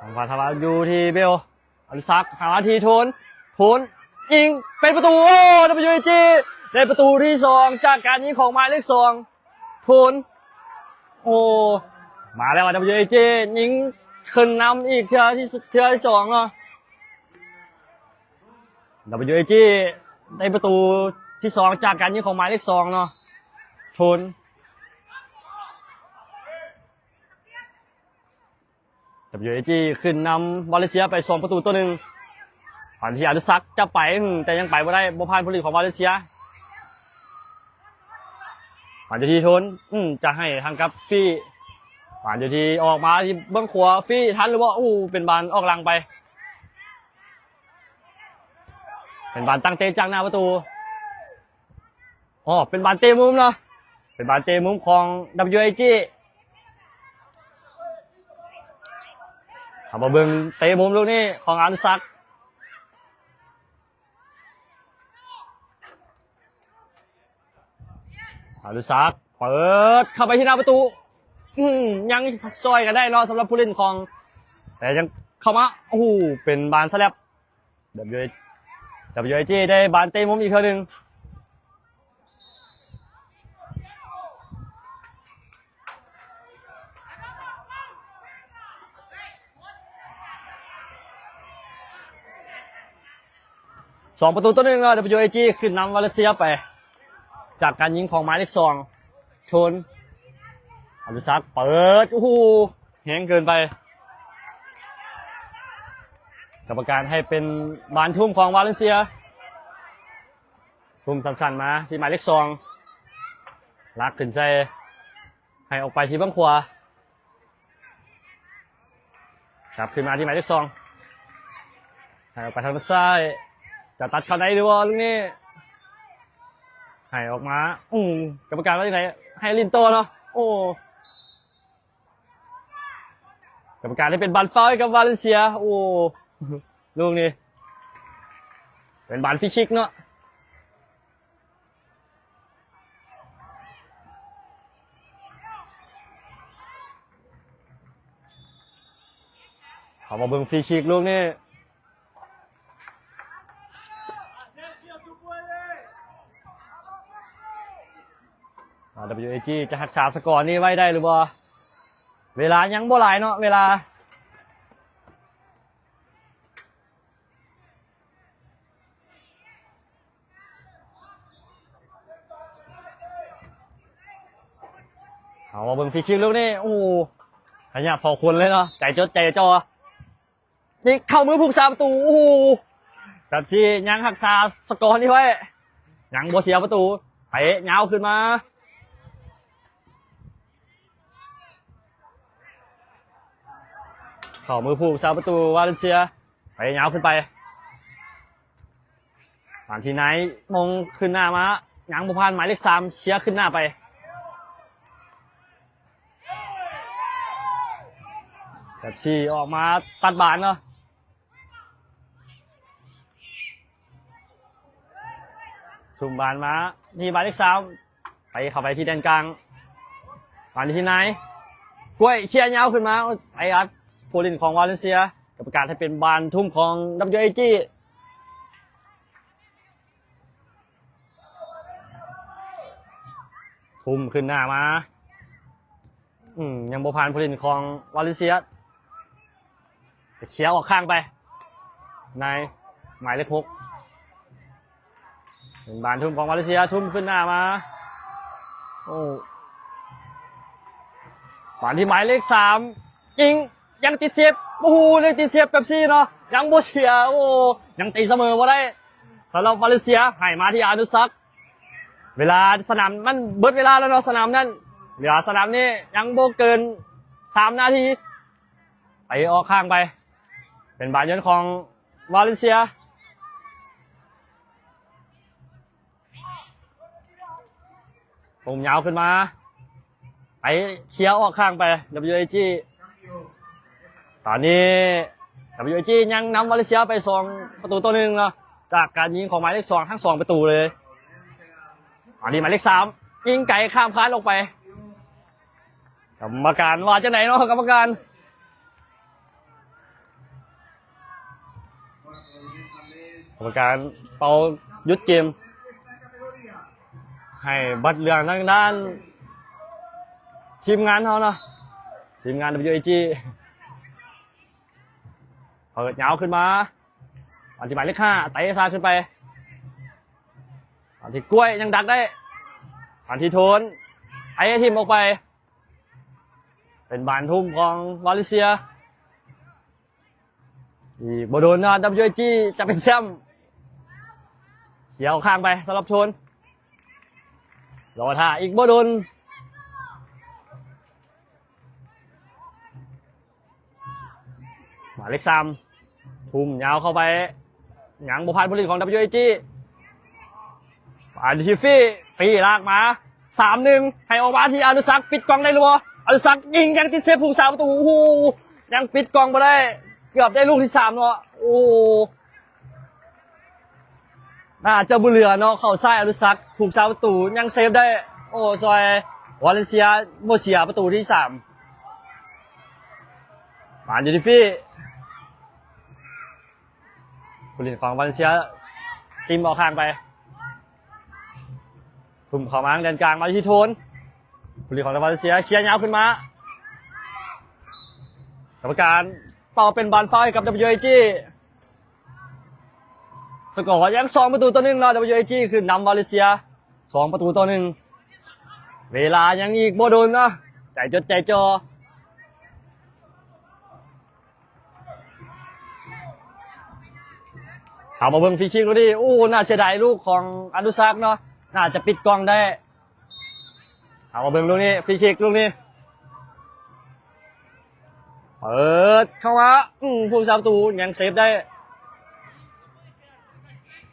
ທາງຂວາ ທາງຂວາຢູ່ທີ່ເບວ ອະນຸສັກ ຫາມາທີ່ໂທນ ໂທນຍິງເປັນປະຕູ ໂອ້ WAG ໄດ້ປະຕູທີສອງຈາກການຍິງຂອງໝາຍເລກສອງ ໂທນ ໂອ້ ມາແລ້ວ WAG ຍິງຂຶ້ນນຳອີກເທື່ອທີ ເທື່ອທີສອງເນາະ WAG ໄດ້ປະຕູທີສອງຈາກການຍິງຂອງໝາຍເລກສອງເນາະ ໂທນ. WAG ຂຶ້ນນຳມາເລເຊຍໄປສອງປະຕູຕໍ່ໜຶ່ງ ບານທີ່ອະນຸສັກຈະໄປ ແຕ່ຍັງໄປບໍ່ໄດ້ ບໍ່ຜ່ານຜູ້ຫຼິ້ນຂອງມາເລເຊຍ ບານຢູ່ທີ່ໂທນ ຈະໃຫ້ທາງກັບຟຣີ ບານຢູ່ທີ່ອອກມາທີ່ເບື້ອງຂວາ ຟຣີທັນຫຼືບໍ່ ໂອ້ ເປັນບານອອກຫຼັງໄປ ເປັນບານຕັ້ງເຕະຈາກໜ້າປະຕູ. ອໍ ເປັນບານເຕະມຸມເນາະ ເປັນບານເຕະມຸມຂອງ WAG ເຮົາມາເບິ່ງເຕະມຸມລູກນີ້ຂອງອະນຸສັກ ອະນຸສັກເປີດເຂົ້າໄປທີ່ໜ້າປະຕູ ອືມ ຍັງຊ່ອຍກັນໄດ້ເນາະ ສຳລັບຜູ້ຫຼິ້ນຂອງ ແຕ່ຍັງເຂົ້າມາ ໂອ້ໂຫ ເປັນບານສະແລັບ WA WAG ໄດ້ບານເຕະມຸມອີກເທື່ອໜຶ່ງ ສອງປະຕູຕໍ່ໜຶ່ງ ແລ້ວ WAG ຂຶ້ນນຳມາເລເຊຍໄປ ຈາກການຍິງຂອງໝາຍເລກສອງ ໂທນ ອະນຸສັກ ເປີດ ໂອ້ໂຫ ແຮງເກີນໄປ ກຳມະການໃຫ້ເປັນບານທຸ່ມຂອງວາເລັນເຊຍ ທຸ່ມສັ້ນໆມາທີ່ໝາຍເລກສອງ ລາກຂຶ້ນໃສ່ ໃຫ້ອອກໄປທີ່ເບື້ອງຂວາ ກັບຄືນມາທີ່ໝາຍເລກສອງ ໃຫ້ອອກໄປທາງດ້ານຊ້າຍ ຈະຕັດເຂົ້າໃນຫຼືບໍ່ລູກນີ້ ໃຫ້ອອກມາ ອື ກຳມະການວ່າຈັ່ງໃດ ໃຫ້ຫຼິ້ນຕໍ່ເນາະ ໂອ້ ກຳມະການໃຫ້ເປັນບານຟາວໃຫ້ກັບວາເລັນເຊຍ ໂອ້ ລູກນີ້ເປັນບານຟຣີຄິກເນາະ. ເຮົາມາເບິ່ງຟຣີຄິກລູກນີ້ ເ WAG ຈະຮັກສາສະກໍນີ້ໄວ້ໄດ້ຫຼືບໍ່? ເວລາຍັງບໍ່ຫຼາຍເນາະ ເວລາ ເຮົາມາເບິ່ງຟຣີຄິກລູກນີ້ ໂອ້ໂຫ ໄລຍະພໍຄວນເລີຍເນາະ ໃຈຈົດໃຈຈໍ່ ຍິງເຂົ້າມືຜູ້ຮັກສາປະຕູ ໂອ້ໂຫ ແບບຊີ້ຍັງຮັກສາສະກໍນີ້ໄວ້ ຍັງບໍ່ເສຍປະຕູ ເຕະຍາວຂຶ້ນມາ ເຂົ້າມືຜູ້ຮັກສາປະຕູວາເລັນເຊຍ ໄປຍາວຂຶ້ນໄປ ບານທີ່ໄນ ມົງຂຶ້ນໜ້າມາ ຍັງບໍ່ຜ່ານ ໝາຍເລກສາມ ເຊຍຂຶ້ນໜ້າໄປ ແບບຊີ້ອອກມາຕັດບານເນາະ ທຸ່ມບານມາທີ່ໝາຍເລກສາມ ໄປເຂົ້າໄປທີ່ແດນກາງ ບານທີ່ນາຍ ກ້ວຍເຄຍຍາວຂຶ້ນມາ ໄປອັດຜູ້ຫຼິ້ນຂອງວາເລັນເຊຍ ກະປະກາດໃຫ້ເປັນບານທຸ່ມຂອງ WAG ທຸ່ມຂຶ້ນໜ້າມາ ອືມ ຍັງບໍ່ຜ່ານຜູ້ຫຼິ້ນຂອງວາເລັນເຊຍ ຈະເຄຍອອກຂ້າງໄປ ໃນໝາຍເລກຫົກ ເປັນບານທຸ່ມຂອງວາເລັນເຊຍ ທຸ່ມຂຶ້ນໜ້າມາ ໂອ້ ບານທີ່ໝາຍເລກສາມ ຍິງ ຍັງຕິດເຊບ ໂອ້ໂຫ ຍັງຕິດເຊບແບບຊີ້ເນາະ ຍັງບໍ່ເສຍ ໂອ້ ຍັງຕີສະເໝີບໍ່ໄດ້ ສຳລັບວາເລັນເຊຍ ໃຫ້ມາທີ່ອານຸສັກ ເວລາສະໜາມມັນເບິດເວລາແລ້ວເນາະ ສະໜາມນັ້ນ ເຫຼືອສະໜາມນີ້ຍັງບໍ່ເກີນສາມນາທີ ໄປອອກຂ້າງໄປ ເປັນບານໂຍນຂອງວາເລັນເຊຍ ຕົງຍາວຂຶ້ນມາ ໄປເຄຍອອກຂ້າງໄປ WAG ຕອນນີ້ WAG ຍັງນຳວາເລັນເຊຍໄປສອງປະຕູຕໍ່ໜຶ່ງເນາະ ຈາກການຍິງຂອງໝາຍເລກສອງທັງສອງປະຕູເລີຍ ອັນນີ້ໝາຍເລກສາມ ຍິງໄກຂ້າມຄານອອກໄປ ກຳມະການວ່າຈັ່ງໃດເນາະ ກຳມະການ ກຳມະການເປົ່າຢຸດເກມ ໃຫ້ບັດເຫຼືອງທາງດ້ານທີມງານເຮົາເນາະ ທີມງານ WAG ເປີດຍາວຂຶ້ນມາ ອັນທີ່ໝາຍເລກຫ້າ ເຕະສາດຂຶ້ນໄປ ອັນທີ່ກ້ວຍຍັງດັກໄດ້ ອັນທີ່ໂທນ ເຕະຖິ້ມອອກໄປ ເປັນບານທຸ່ມຂອງວາເລັນເຊຍ ອີກບໍ່ດົນນະ WAG ຈະເປັນແຊ້ມ ເສຍອອກຂ້າງໄປສຳລັບໂທນ ລໍຖ້າອີກບໍ່ດົນ ໝາຍເລກສາມ ທຸ່ມຍາວເຂົ້າໄປ ຍັງບໍ່ຜ່ານຜູ້ຫຼິ້ນຂອງ WAG ອັນທີ່ຟຣີ ຟຣີລາກມາ ສາມໜຶ່ງ ໃຫ້ອອກມາທີ່ອານຸສັກ ປິດກ່ອງໄດ້ຫຼືບໍ່? ອານຸສັກຍິງ ຍັງຕິດເຊບຜູ້ຮັກສາປະຕູ ໂອ້ໂຫ ຍັງປິດກ່ອງບໍ່ໄດ້ ເກືອບໄດ້ລູກທີສາມເນາະ ໂອ້ໂຫ ໜ້າຈະບໍ່ເຫຼືອເນາະ ເຂົ້າຊ້າຍອານຸສັກ ຜູ້ຮັກສາປະຕູຍັງເຊບໄດ້ ໂອ້ ຊ່ອຍວາເລັນເຊຍບໍ່ເສຍປະຕູທີສາມ ບານຢູ່ທີ່ຟຣີ ຜູ້ຫຼິ້ນຂອງວາເລັນເຊຍ ຕິ່ມອອກຂ້າງໄປ ທຸ່ມເຂົ້າມາທາງແດນກາງ ມາທີ່ໂທນ ຜູ້ຫຼິ້ນຂອງວາເລັນເຊຍ ເຄຍຍາວຂຶ້ນມາ ກຳມະການເປົ່າເປັນບານຟາວໃຫ້ກັບ WAG ສະກໍຍັງສອງປະຕູຕໍ່ໜຶ່ງເນາະ WAG ຂຶ້ນນຳວາເລັນເຊຍ ສອງປະຕູຕໍ່ໜຶ່ງ ເວລາຍັງອີກບໍ່ດົນເນາະ ໃຈຈົດໃຈຈໍ່ ເຮົາມາເບິ່ງຟຣີຄິກລູກນີ້ ໂອ້ ໜ້າເສຍດາຍລູກຂອງອານຸສັກເນາະ ໜ້າຈະປິດກ່ອງໄດ້ ເຮົາມາເບິ່ງລູກນີ້ ຟຣີຄິກລູກນີ້ ເປີດເຂົ້າມາ ອືມ ຜູ້ຮັກສາປະຕູຍັງເຊບໄດ້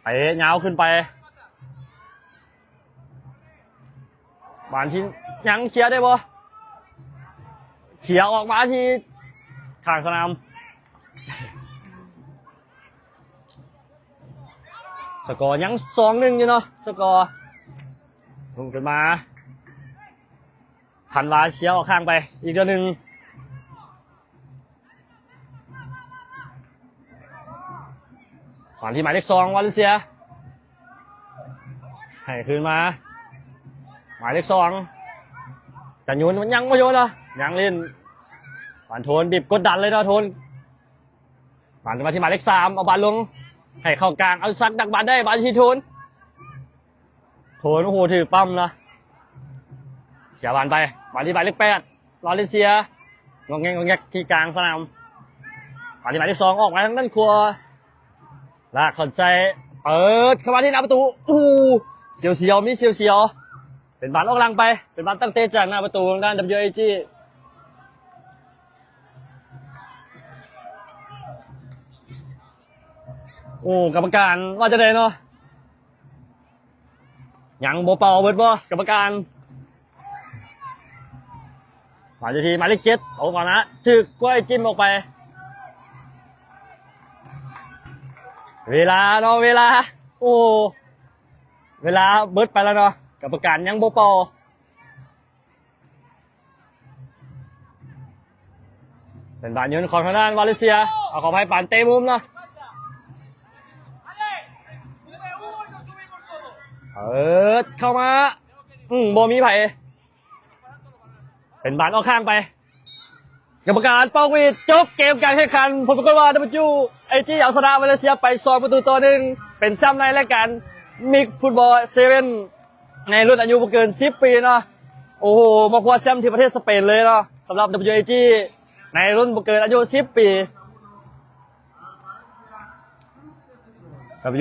ເຕະຍາວຂຶ້ນໄປ ບານທີ່ຍັງເຄຍໄດ້ບໍ່? ເຄຍອອກມາທີ່ຂ້າງສະໜາມ ສະກໍຍັງສອງໜຶ່ງຢູ່ເນາະ ສະກໍ ເພິ່ງຂຶ້ນມາ ທັນວາເຄຍອອກຂ້າງໄປອີກເທື່ອໜຶ່ງ ຕອນທີ່ໝາຍເລກສອງ ວາເລັນເຊຍ ໃຫ້ຄືນມາ ໝາຍເລກສອງ ຈະໂຍນ ຍັງບໍ່ໂຍນເນາະ ຍັງຫຼິ້ນ ບານໂທນ ບີບກົດດັນເລີຍເນາະ ໂທນ ບານມາທີ່ໝາຍເລກສາມ ເອົາບານລົງ ໃຫ້ເຂົ້າກາງ ອານຸສັກດັກບານໄດ້ ບານທີ່ໂທນ ໂທນ ໂອ້ໂຫ ຖືກປ້ຳເນາະ ເສຍບານໄປ ມາທີ່ໝາຍເລກແປດ ວາເລນເຊຍ ງອກແງກງອກແງກທີ່ກາງສະໜາມ ມາທີ່ໝາຍເລກສອງ ອອກມາທາງດ້ານຂວາ ລາກເຂົ້າໃສ່ ເປີດເຂົ້າມາທີ່ໜ້າປະຕູ ໂອ້ໂຫ ສຽວໆ ມີສຽວໆ ເປັນບານອອກຫຼັງໄປ ເປັນບານຕັ້ງເຕະຈາກໜ້າປະຕູທາງດ້ານ WIG ໂອ້ ກຳມະການວ່າຈັ່ງໃດເນາະ ຍັງບໍ່ເປົ່າເບີດບໍ່ ກຳມະການ ມາຢູ່ທີ່ໝາຍເລກເຈັດ ໂຕກ່ອນນະ ຖືກກ້ວຍຈິ້ມອອກໄປ ເວລາເນາະ ເວລາ ໂອ້ ເວລາເບີດໄປແລ້ວເນາະ ກຳມະການຍັງບໍ່ເປົ່າ ເປັນບານໂຍນຂອງທາງດ້ານວາເລນເຊຍ ເອົາ ຂໍອະໄພ ປານເຕະມຸມເນາະ ເປີດເຂົ້າມາ ອືມ ບໍ່ມີໃຜ ເປັນບານອອກຂ້າງໄປ ກຳມະການເປົ່າຫວີດ ຈົບເກມການແຂ່ງຂັນ ຜົນປາກົດວ່າ WIG ເອົາຊະນະວາເລນເຊຍໄປສອງປະຕູຕໍ່ໜຶ່ງ ເປັນແຊ້ມໃນລາຍການ Mix Football Seven ໃນລຸ້ນອາຍຸບໍ່ເກີນສິບປີເນາະ ໂອ້ໂຫ ມາຄວ້າແຊ້ມທີ່ປະເທດສະເປນເລີຍເນາະ ສຳລັບ WIG ໃນລຸ້ນບໍ່ເກີນອາຍຸສິບປີ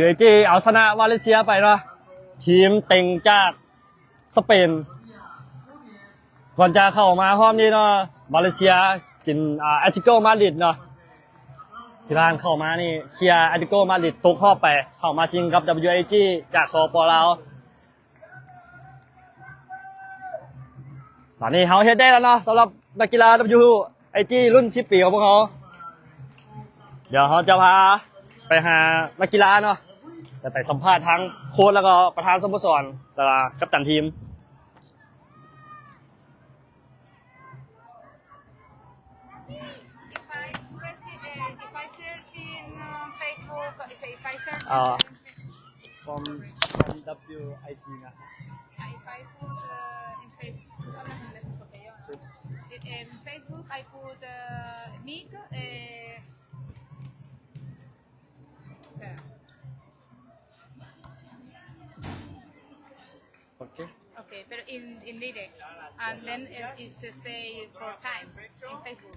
WIG ເອົາຊະນະວາເລນເຊຍໄປເນາະ ທີມເຕັງຈາກສະເປນ ກ່ອນຈະເຂົ້າມາຮອບນີ້ເນາະ ວາເລນເຊຍກິນ ອາ ແອດເລຕິໂກມາດຣິດເນາະ ທີ່ຜ່ານເຂົ້າມານີ້ເຄຍແອດເລຕິໂກມາດຣິດຕົກຮອບໄປ ເຂົ້າມາຊິງກັບ WIG ຈາກ ສປ ລາວ ຕອນນີ້ເຮົາເຮັດໄດ້ແລ້ວເນາະ ສຳລັບນັກກິລາ WIG ລຸ້ນສິບປີຂອງພວກເຮົາ ດຽວເຮົາຈະພາໄປຫານັກກິລາເນາະ ຈະໄປສຳພາດທາງໂຄດ ແລ້ວກໍປະທານສະໂມສອນ ແລ້ວກໍກັບຕັນທີມ. If I, let's see, uh, if I search in, uh, Facebook, uh, if I search in, uh, from, from WIG ນະ. Uh, if I put, uh, in Facebook, in, in Facebook, I put, uh, Mix, uh, okay. Okay. Okay, but in, in direct. And then it, it's stay for time in Facebook.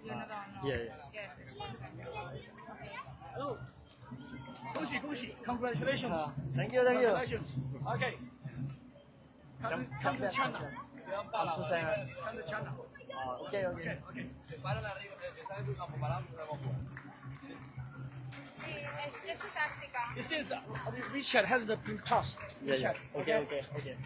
You know, don't know. Yeah, yeah. Yes. Okay. Hello. 恭喜恭喜 congratulations. Uh, thank you, thank you. Congratulations. Okay. Come, come to China. Come to China. Come to China. Ah, okay, okay. Okay, okay. Sepárala arriba, eh, está en tu campo, parado, no tenemos juego. Sí, es, es su táctica. It seems, uh, WeChat has the pin pass. Yeah, yeah. WeChat. Okay, okay, okay.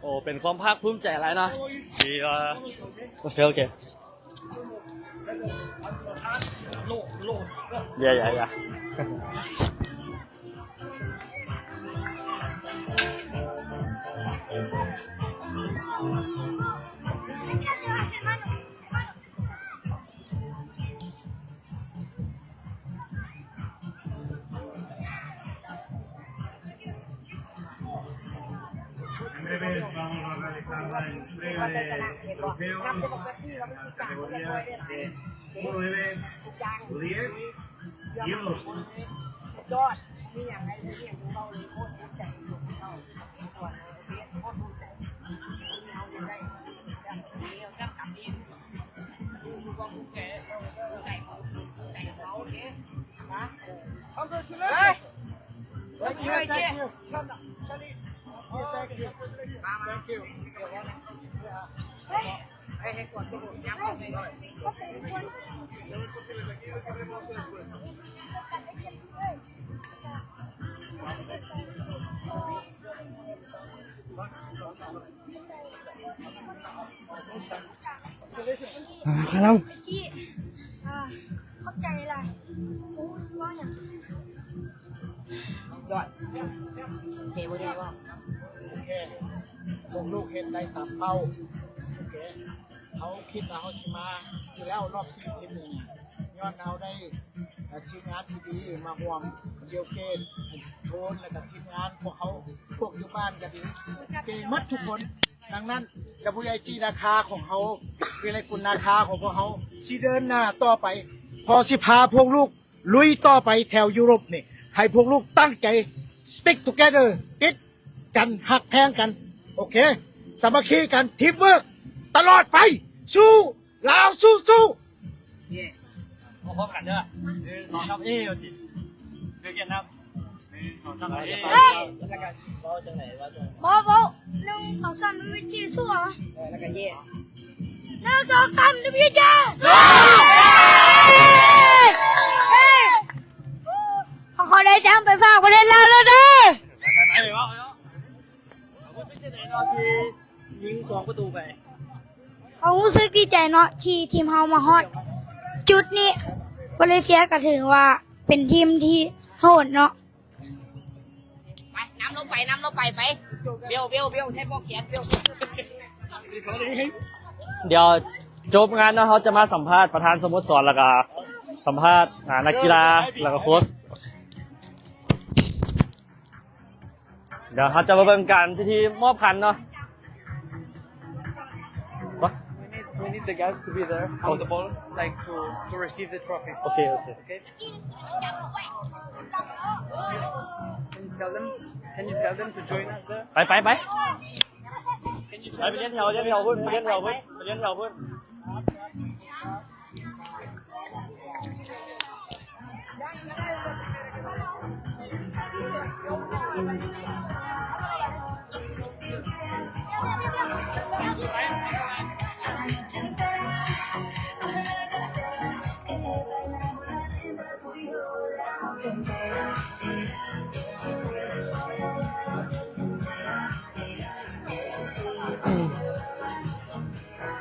ໂອ້ ເປັນຄວາມພາກພູມໃຈຫຼາຍເນາະ ທີ່ວ່າ ໂອເຄ ໂອເຄ ເຢ ເຢ ເຢ. ຂອບໃຈຫຼາຍ. ຍອດ ເຄບໍ່ໄດ້ເວົ້າ ໂອເຄ ພວກລູກເຮັດໄດ້ຕາມເປົ້າ ໂອເຄ ເຮົາຄິດວ່າເຮົາຊິມາຢູ່ແລ້ວ ຮອບສີ່ທີມນີ້ ຍ້ອນເຮົາໄດ້ ທີມງານທີ່ດີມາຮ່ວມ ບິວເກດ ໂທນ ແລ້ວກໍທີມງານພວກເຮົາ ພວກຢູ່ບ້ານກໍດີ ເກັ່ງໝົດທຸກຄົນ. ດັ່ງນັ້ນ WIG ນາຄາຂອງເຮົາ ວິໄລກຸນນາຄາຂອງພວກເຮົາ ຊິເດີນໜ້າຕໍ່ໄປ ພໍຊິພາພວກລູກລຸຍຕໍ່ໄປແຖວຢູໂຣບນີ້ ໃຫ້ພວກລູກຕັ້ງໃຈ stick together ຕິດກັນ ຮັກແພງກັນ ໂອເຄ ສາມັກຄີກັນ ທີມເວີກ ຕະຫຼອດໄປ ສູ້ ລາວສູ້ໆ. ເຢ້ ເອົາພ້ອມກັນເດີ ໜຶ່ງ ສອງ ສາມ ເອີ ວ່າຊິ ເດີກຽນນຳ ໜຶ່ງ ສອງ ສາມ ເອີ ເຮີ້ຍ ແລ້ວກໍເວົ້າຈັ່ງໃດ ເວົ້າຈັ່ງໃດ ເວົ້າ ເວົ້າ ໜຶ່ງ ສອງ ສາມ ໜຶ່ງ ເອີ ເຈົ້ ສູ້ເອົາ ເອີ ແລ້ວກໍເຢ້ ໜຶ່ງ ສອງ ສາມ ໜຶ່ງ ເຈົ້ ສູ້ ເຢ້ ຂອງຂ້ອຍໄດ້ແຊ້ມໄປຝາກປະເທດລາວແລ້ວເດີ. ຮູ້ສຶກຈັ່ງໃດເນາະທີ່ຍິງສອງປະຕູໄປ? ກໍຮູ້ສຶກດີໃຈເນາະ ທີ່ທີມເຮົາມາຮອດຈຸດນີ້ ມາເລເຊຍກໍຖືວ່າເປັນທີມທີ່ໂຫດເນາະ. ໄປ ນຳລົງໄປ ນຳລົງໄປ ໄປ ເບວ ເບວ ເບວ ໃຊ້ປອກແຂນ ເບວ. ດຽວຈົບງານເນາະ ເຮົາຈະມາສຳພາດປະທານສະໂມສອນ ແລ້ວກະສຳພາດ ອ່າ ນັກກິລາ ແລ້ວກະໂຄຊ. ດຽວເຮົາຈະມາເບິ່ງການພິທີມອບຂັນເນາະ. What? We need, we need the guys to be there on the ball, like, to, to receive the trophy. Okay, okay. Okay? Can you tell them? Can you tell them to join us there? ໄປ ໄປ ໄປ ໄປ ໄປລຽນແຖວ ລຽນແຖວພຸ້ນ ໄປລຽນແຖວພຸ້ນ ໄປລຽນແຖວພຸ້ນ.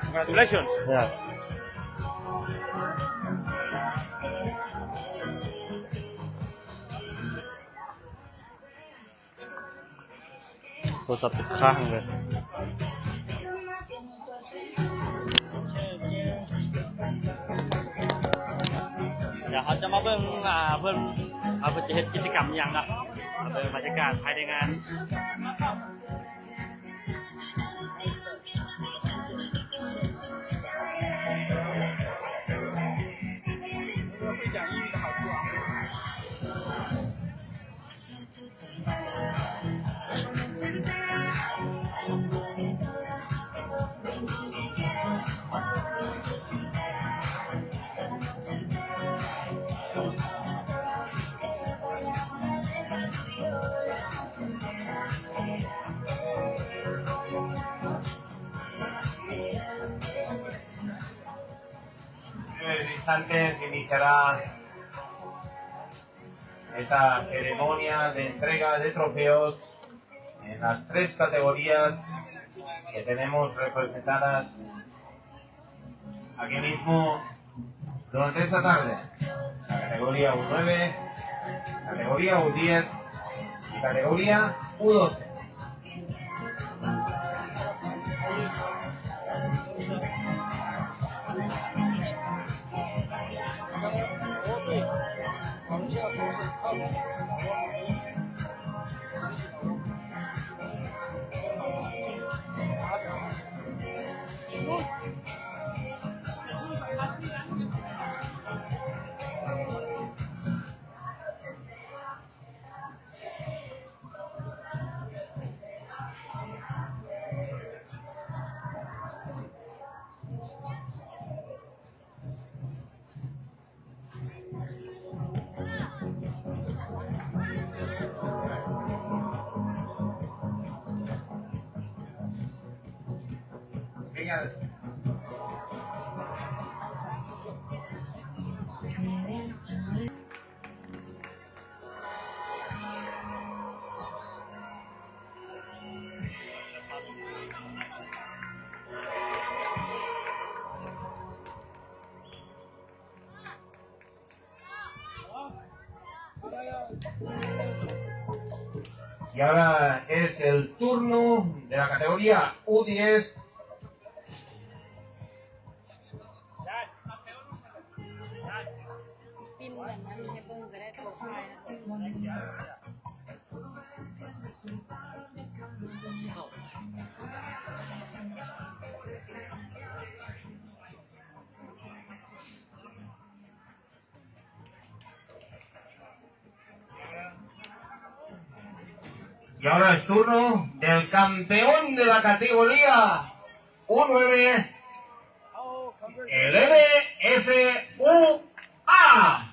Congratulations. Yeah. ໂທລະສັບຕິດຄ້າງເລີຍ. ດຽວເຮົາຈະມາເບິ່ງ ອ່າ ເພິ່ນ ວ່າເພິ່ນຈະເຮັດກິດຈະກຳອີ່ຫຍັງເນາະ ເບິ່ງບັນຍາກາດພາຍໃນງານ. En breves instantes iniciará esta ceremonia de entrega de trofeos en las tres categorías que tenemos representadas aquí mismo durante esta tarde. La categoría U nueve, categoría U diez y categoría U doce. Y ahora es el turno de la categoría U diez. ປິນກັນ ໃຫ້ເບິ່ງກໍໄດ້ ໂປຣໄຟລ໌ນະ. Y ahora es turno del campeón de la categoría U nueve, el N F U A.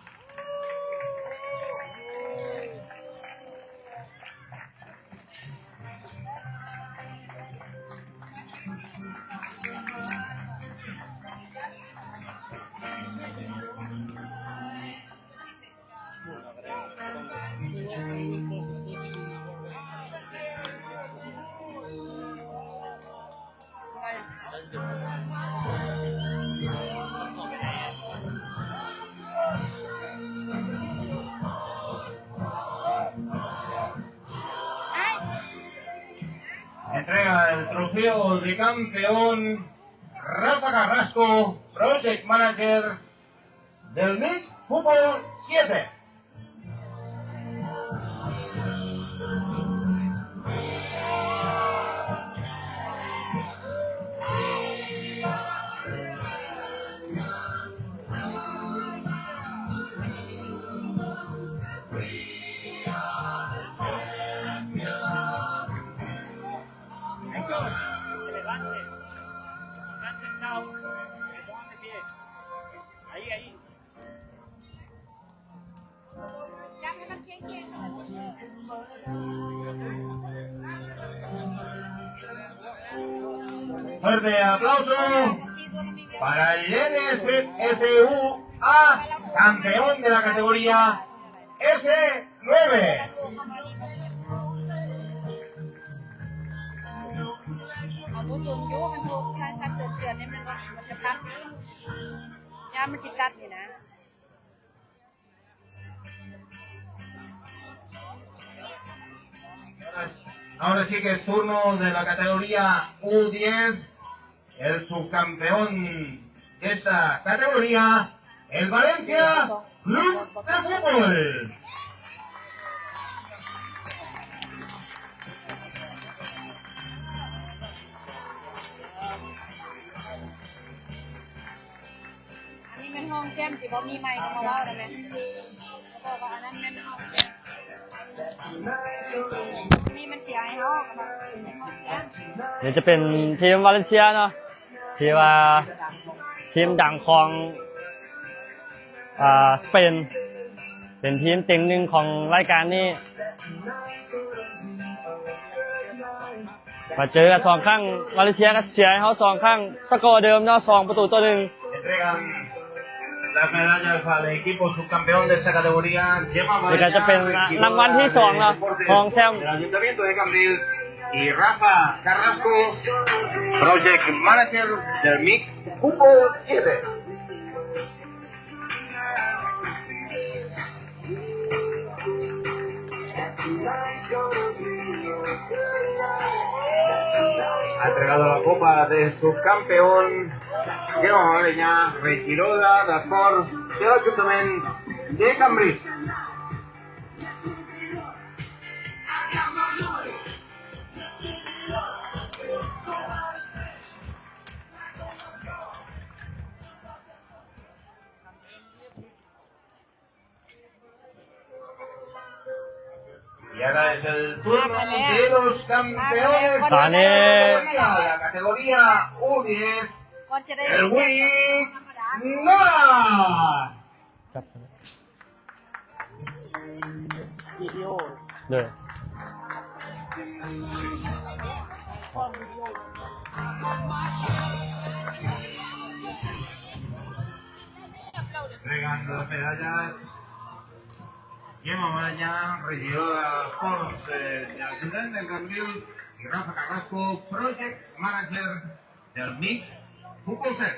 Entrega el trofeo de campeón Rafa Carrasco, Project Manager del MIC Fútbol siete. Fuerte aplauso para el N F U A, campeón de la categoría S nueve. ເອົາໂຕສູງຢູ່ ມັນບໍ່ໃສ່ສັດເກີນເດືອນນີ້ ມັນ ມັນຈະຕັດ ຢ້ານມັນຊິຕັດນີ້ນະ. Ahora sí que es turno de la categoría U diez, el subcampeón de esta categoría, el Valencia Club de Fútbol. ອັນນີ້ແມ່ນຮອງແຊ້ມ ທີ່ບໍ່ມີໄມກະມາເວົ້າໄດ້ແມ່ນ ເຂົາບອກວ່າອັນນັ້ນແມ່ນຮອງແຊ້ມ ນີ້ມັນເສຍໃຫ້ເຮົາ ເຂົາບອກເປັນຮອງແຊ້ມ. ນີ້ຈະເປັນທີມວາເລັນເຊຍເນາະ ທີ່ວ່າທີມດັງຂອງ ອ່າ ສະເປນ ເປັນທີມເຕັງໜຶ່ງຂອງລາຍການນີ້. ມາເຈີກັນສອງຄັ້ງ ມາເລເຊຍກໍເສຍໃຫ້ເຮົາສອງຄັ້ງ ສະກໍເດີມເນາະ ສອງປະຕູຕໍ່ໜຶ່ງ. Entregan las medallas al equipo subcampeón de esta categoría, Gemma Maraña, ນີ້ກໍຈະເປັນລາງວັນທີສອງເນາະ ຮອງແຊ້ມ del Ayuntamiento de Cambrils, y Rafa Carrasco, Project Manager del MIC Fútbol siete. Ha entregado la copa de subcampeón Gemma Maraña, regidora d'Esports de l'Ajuntament de Cambrils. Y ahora es el turno de los campeones de la categoría, la categoría U diez, el Wing Nora. ຈັບ ໂດຍ Entregando las medallas, Gemma Maraña, regidora d'Esports, eh, de l'Ajuntament de Cambrils, y Rafa Carrasco, Project Manager del MIC Fútbol set.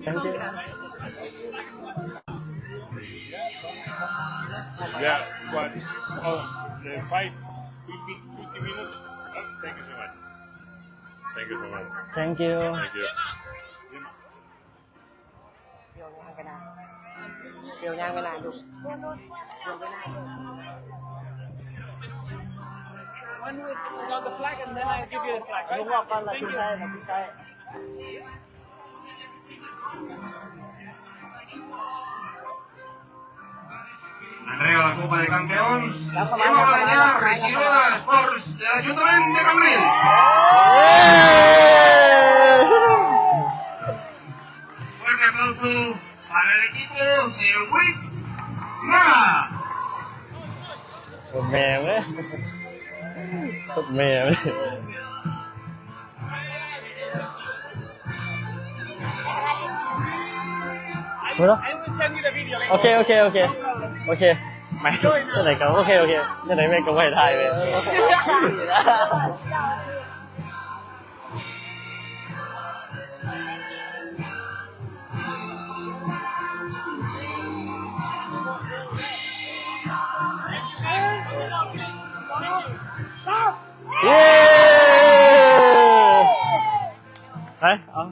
Thank you. Yeah, but, oh, the five, fifteen, fifteen minutes. Oh, thank you so much. Thank you so much. Thank you. Thank you. ເປັນຫຍັງໄປນາ ເປັນຫຍັງໄປນາລູກ One with, with on the flag, and then I give you the flag. ລົງອອກກ່ອນລະ Thank you. Entrega la Copa de Campeones, Eva Balañá, regidora de Esports del Ayuntamiento de Cambrils. Fuerte aplauso para el equipo de Wit Nara. ແມ່ເວີຍ ແມ່ເວີຍ. ໂອເຄ ໂອເຄ ໂອເຄ ໂອເຄ ແມ່ ຈັ່ງໃດກໍໂອເຄ ໂອເຄ ຈັ່ງໃດແມ່ກໍບໍ່ໃຫ້ຖ່າຍເວີຍ. ເຢ້ ໄປ ເອົາ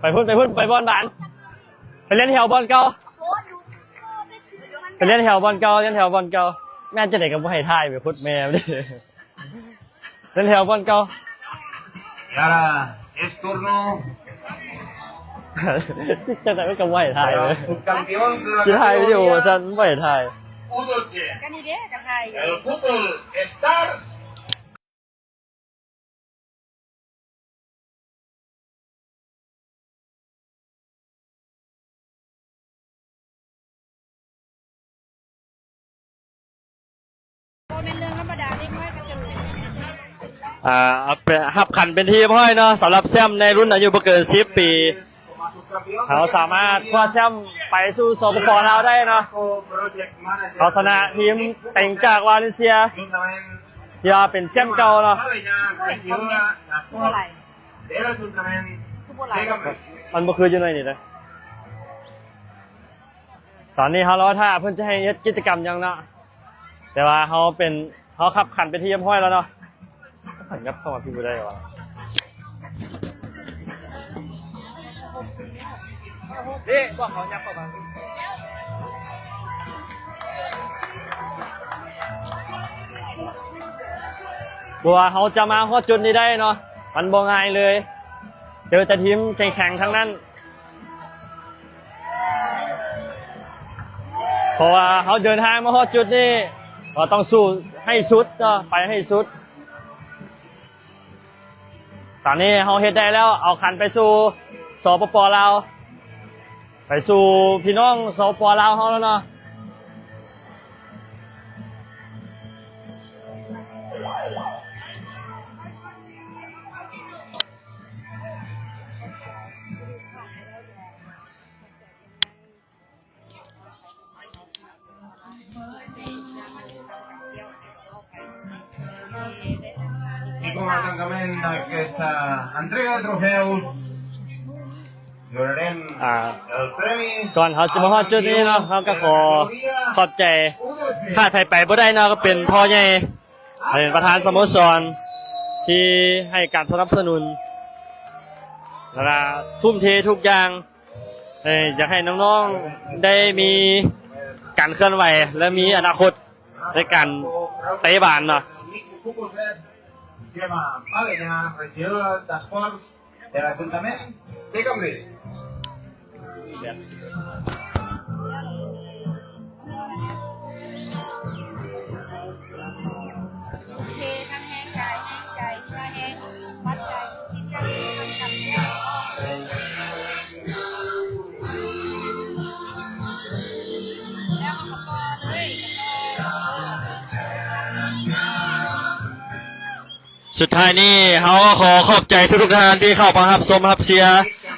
ໄປພຸ້ນ ໄປພຸ້ນ ໄປບ່ອນບານ ໄປລຽນແຖວບ່ອນເກົ່າ ໄປລຽນແຖວບ່ອນເກົ່າ ລຽນແຖວບ່ອນເກົ່າ. ແມ່ນຈັ່ງໃດກໍບໍ່ໃຫ້ຖ່າຍ ໄປໂຄດແມ່ເດ້ ລຽນແຖວບ່ອນເກົ່າ. Y ahora es turno ຈັ່ງໃດມັນກໍບໍ່ໃຫ້ຖ່າຍເລີຍ del subcampeón de la ຊິຖ່າຍວິດີໂອ categoría ວ່າຊັ້ນ ບໍ່ໃຫ້ຖ່າຍ U doce. ກໍນີ້ເດ້ ກໍຖ່າຍ El Fútbol Stars. ບໍ່ແມ່ນເລື່ອງທຳມະດາ ເດັກນ້ອຍກໍຈົນເປັນ ອ່າ ຮັບຂັນເປັນທີ່ຮຽບຮ້ອຍເນາະ ສຳລັບແຊ້ມໃນລຸ້ນອາຍຸບໍ່ເກີນສິບປີ. ເຮົາສາມາດຄວ້າແຊ້ມໄປສູ່ ສປປ ລາວ ໄດ້ເນາະ. ເຮົາຊະນະທີມເຕັງຈາກວາເລນເຊຍ ທີ່ວ່າເປັນແຊ້ມເກົ່າເນາະ. ບໍ່ເຫັນຄອມເມັນຄືບໍ່ຫຼາຍ ມັນບໍ່ຄືຢູ່ໃນນີ້ເດ້. ຕອນນີ້ເຮົາລໍຖ້າເພິ່ນຈະໃຫ້ເຮັດກິດຈະກຳຫຍັງເນາະ ແຕ່ວ່າເຮົາເປັນ ເຮົາຂັບຂັນເປັນທີ່ຮຽບຮ້ອຍແລ້ວເນາະ. ຍັບເຂົ້າມາພີ້ບໍ່ໄດ້ຫວາ? ເດ້ ບອກເຂົາຍັບເຂົ້າມາ. ກວ່າເຮົາຈະມາຮອດຈຸດນີ້ໄດ້ເນາະ ມັນບໍ່ງ່າຍເລີຍ ເຈີແຕ່ທີມແຂງໆ ທັງນັ້ນ. ເພາະວ່າເຮົາເດີນທາງມາຮອດຈຸດນີ້ ກໍຕ້ອງສູ້ໃຫ້ສຸດເນາະ ໄປໃຫ້ສຸດ. ຕອນນີ້ເຮົາເຮັດໄດ້ແລ້ວ ເອົາຂັນໄປສູ່ ສປປ ລາວ ໄປສູ່ພີ່ນ້ອງ ສປປ ລາວ ເຮົາແລ້ວເນາະ. ອ່າ ກ່ອນເຮົາຈະມາຮອດຈຸດນີ້ເນາະ ເຮົາກໍຂໍຂອບໃຈ ຂາດໃຜໄປບໍ່ໄດ້ເນາະ ກໍເປັນພໍ່ໃຫຍ່ ເປັນປະທານສະໂມສອນ ທີ່ໃຫ້ການສະໜັບສະໜູນ ແລ້ວກໍທຸ່ມເທທຸກຢ່າງ ເອີ ຢາກໃຫ້ນ້ອງໆ ໄດ້ມີການເຄື່ອນໄຫວ ແລະ ມີອະນາຄົດໃນການເຕະບານເນາະ. ໂອເຄ ທັງແຮງກາຍແຮງໃຈ ເພື່ອແຮງປັດໄຈ ທຸກສິ່ງຢ່າງທີ່ທຳກັບແກ້ວ ແລ້ວເຮົາກໍຕໍ່ເລີຍ ຕໍ່. ສຸດທ້າຍນີ້ເຮົາກໍຂໍຂອບໃຈທຸກໆທ່ານທີ່ເຂົ້າມາຮັບຊົມຮັບເຊຍ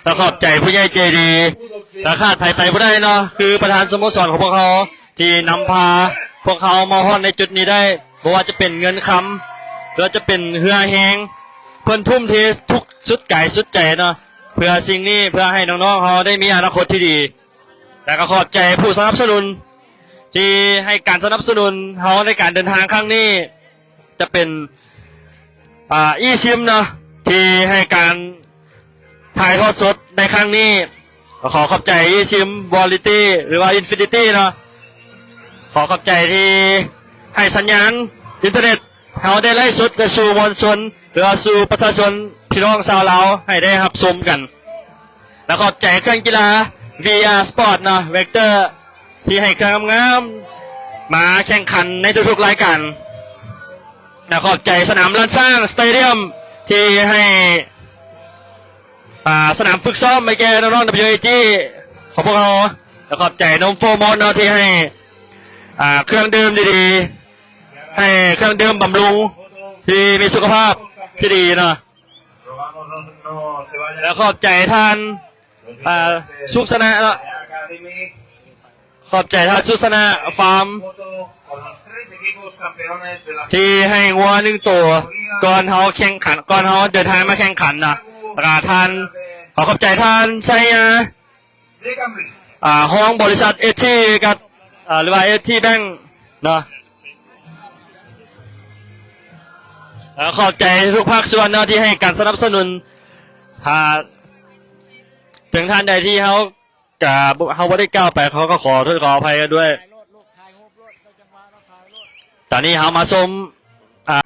ແລະ ຂອບໃຈຜູ້ໃຫຍ່ໃຈດີ ແລະ ຂາດໃຜໄປບໍ່ໄດ້ເນາະ ຄືປະທານສະໂມສອນຂອງພວກເຮົາ ທີ່ນຳພາພວກເຮົາມາຮອດໃນຈຸດນີ້ໄດ້ ບໍ່ວ່າຈະເປັນເງິນຄຳ ຫຼືວ່າຈະເປັນເຫື່ອແຮງ ເພິ່ນທຸ່ມເທທຸກສຸດກາຍສຸດໃຈເນາະ ເພື່ອສິ່ງນີ້ ເພື່ອໃຫ້ນ້ອງໆເຮົາໄດ້ມີອະນາຄົດທີ່ດີ ແລະ ກໍຂອບໃຈຜູ້ສະໜັບສະໜູນ ທີ່ໃຫ້ການສະໜັບສະໜູນເຮົາໃນການເດີນທາງຄັ້ງນີ້ ຈະເປັນ ອາ ອີຊິມເນາະ ທີ່ໃຫ້ການຖ່າຍທອດສົດໃນຄັ້ງນີ້. ກໍຂໍຂອບໃຈອີຊິມ Quality ຫຼືວ່າ Infinity ເນາະ ຂໍຂອບໃຈທີ່ໃຫ້ສັນຍານອິນເຕີເນັດເຮົາໄດ້ໄລຟ໌ສົດໄປສູ່ມວນຊົນ ຫຼືວ່າສູ່ປະຊາຊົນພີ່ນ້ອງຊາວລາວໃຫ້ໄດ້ຮັບຊົມກັນ. ແລະຂອບໃຈເຄື່ອງກິລາ ວີອາ ສະປອດເນາະ ເວັກເຕີ ທີ່ໃຫ້ເຄື່ອງງາມໆມາແຂ່ງຂັນໃນທຸກໆລາຍການ. ແລະຂອບໃຈສະໜາມລ້ານຊ້າງ ສະເຕດຽມ ທີ່ໃຫ້ ອາ ສະໜາມຝຶກຊ້ອມໃຫ້ແກ່ນ້ອງໆ WAG ຂອງພວກເຮົາ. ແລະຂອບໃຈນົມໂຟມອນເນາະ ທີ່ໃຫ້ ອາ ເຄື່ອງດື່ມດີໆ ໃຫ້ເຄື່ອງດື່ມບຳລຸງທີ່ມີສຸຂະພາບທີ່ດີເນາະ. ແລະຂອບໃຈທ່ານ ອາ ສຸກຊະນະເນາະ ຂອບໃຈທ່ານສຸກຊະນະຟາມ ທີ່ໃຫ້ງົວໜຶ່ງໂຕ ກ່ອນເຮົາແຂ່ງຂັນ ກ່ອນເຮົາເດີນທາງມາແຂ່ງຂັນເນາະ. ແລ້ວກະທ່ານ ຂໍຂອບໃຈທ່ານໄຊຍາ ອາ ຮອງບໍລິສັດ ເອສທີ ກັບ ອາ ຫຼືວ່າ ເອສທີ ແບັງເນາະ. ແລ້ວຂອບໃຈທຸກພາກສ່ວນເນາະ ທີ່ໃຫ້ການສະໜັບສະໜູນ. ຖ້າເຖິງທ່ານໃດທີ່ເຮົາກະ ເຮົາບໍ່ໄດ້ກ່າວໄປ ເຮົາກໍຂໍໂທດຂໍອະໄພກັນດ້ວຍ. ຕອນນີ້ເຮົາມາຊົມ ອາ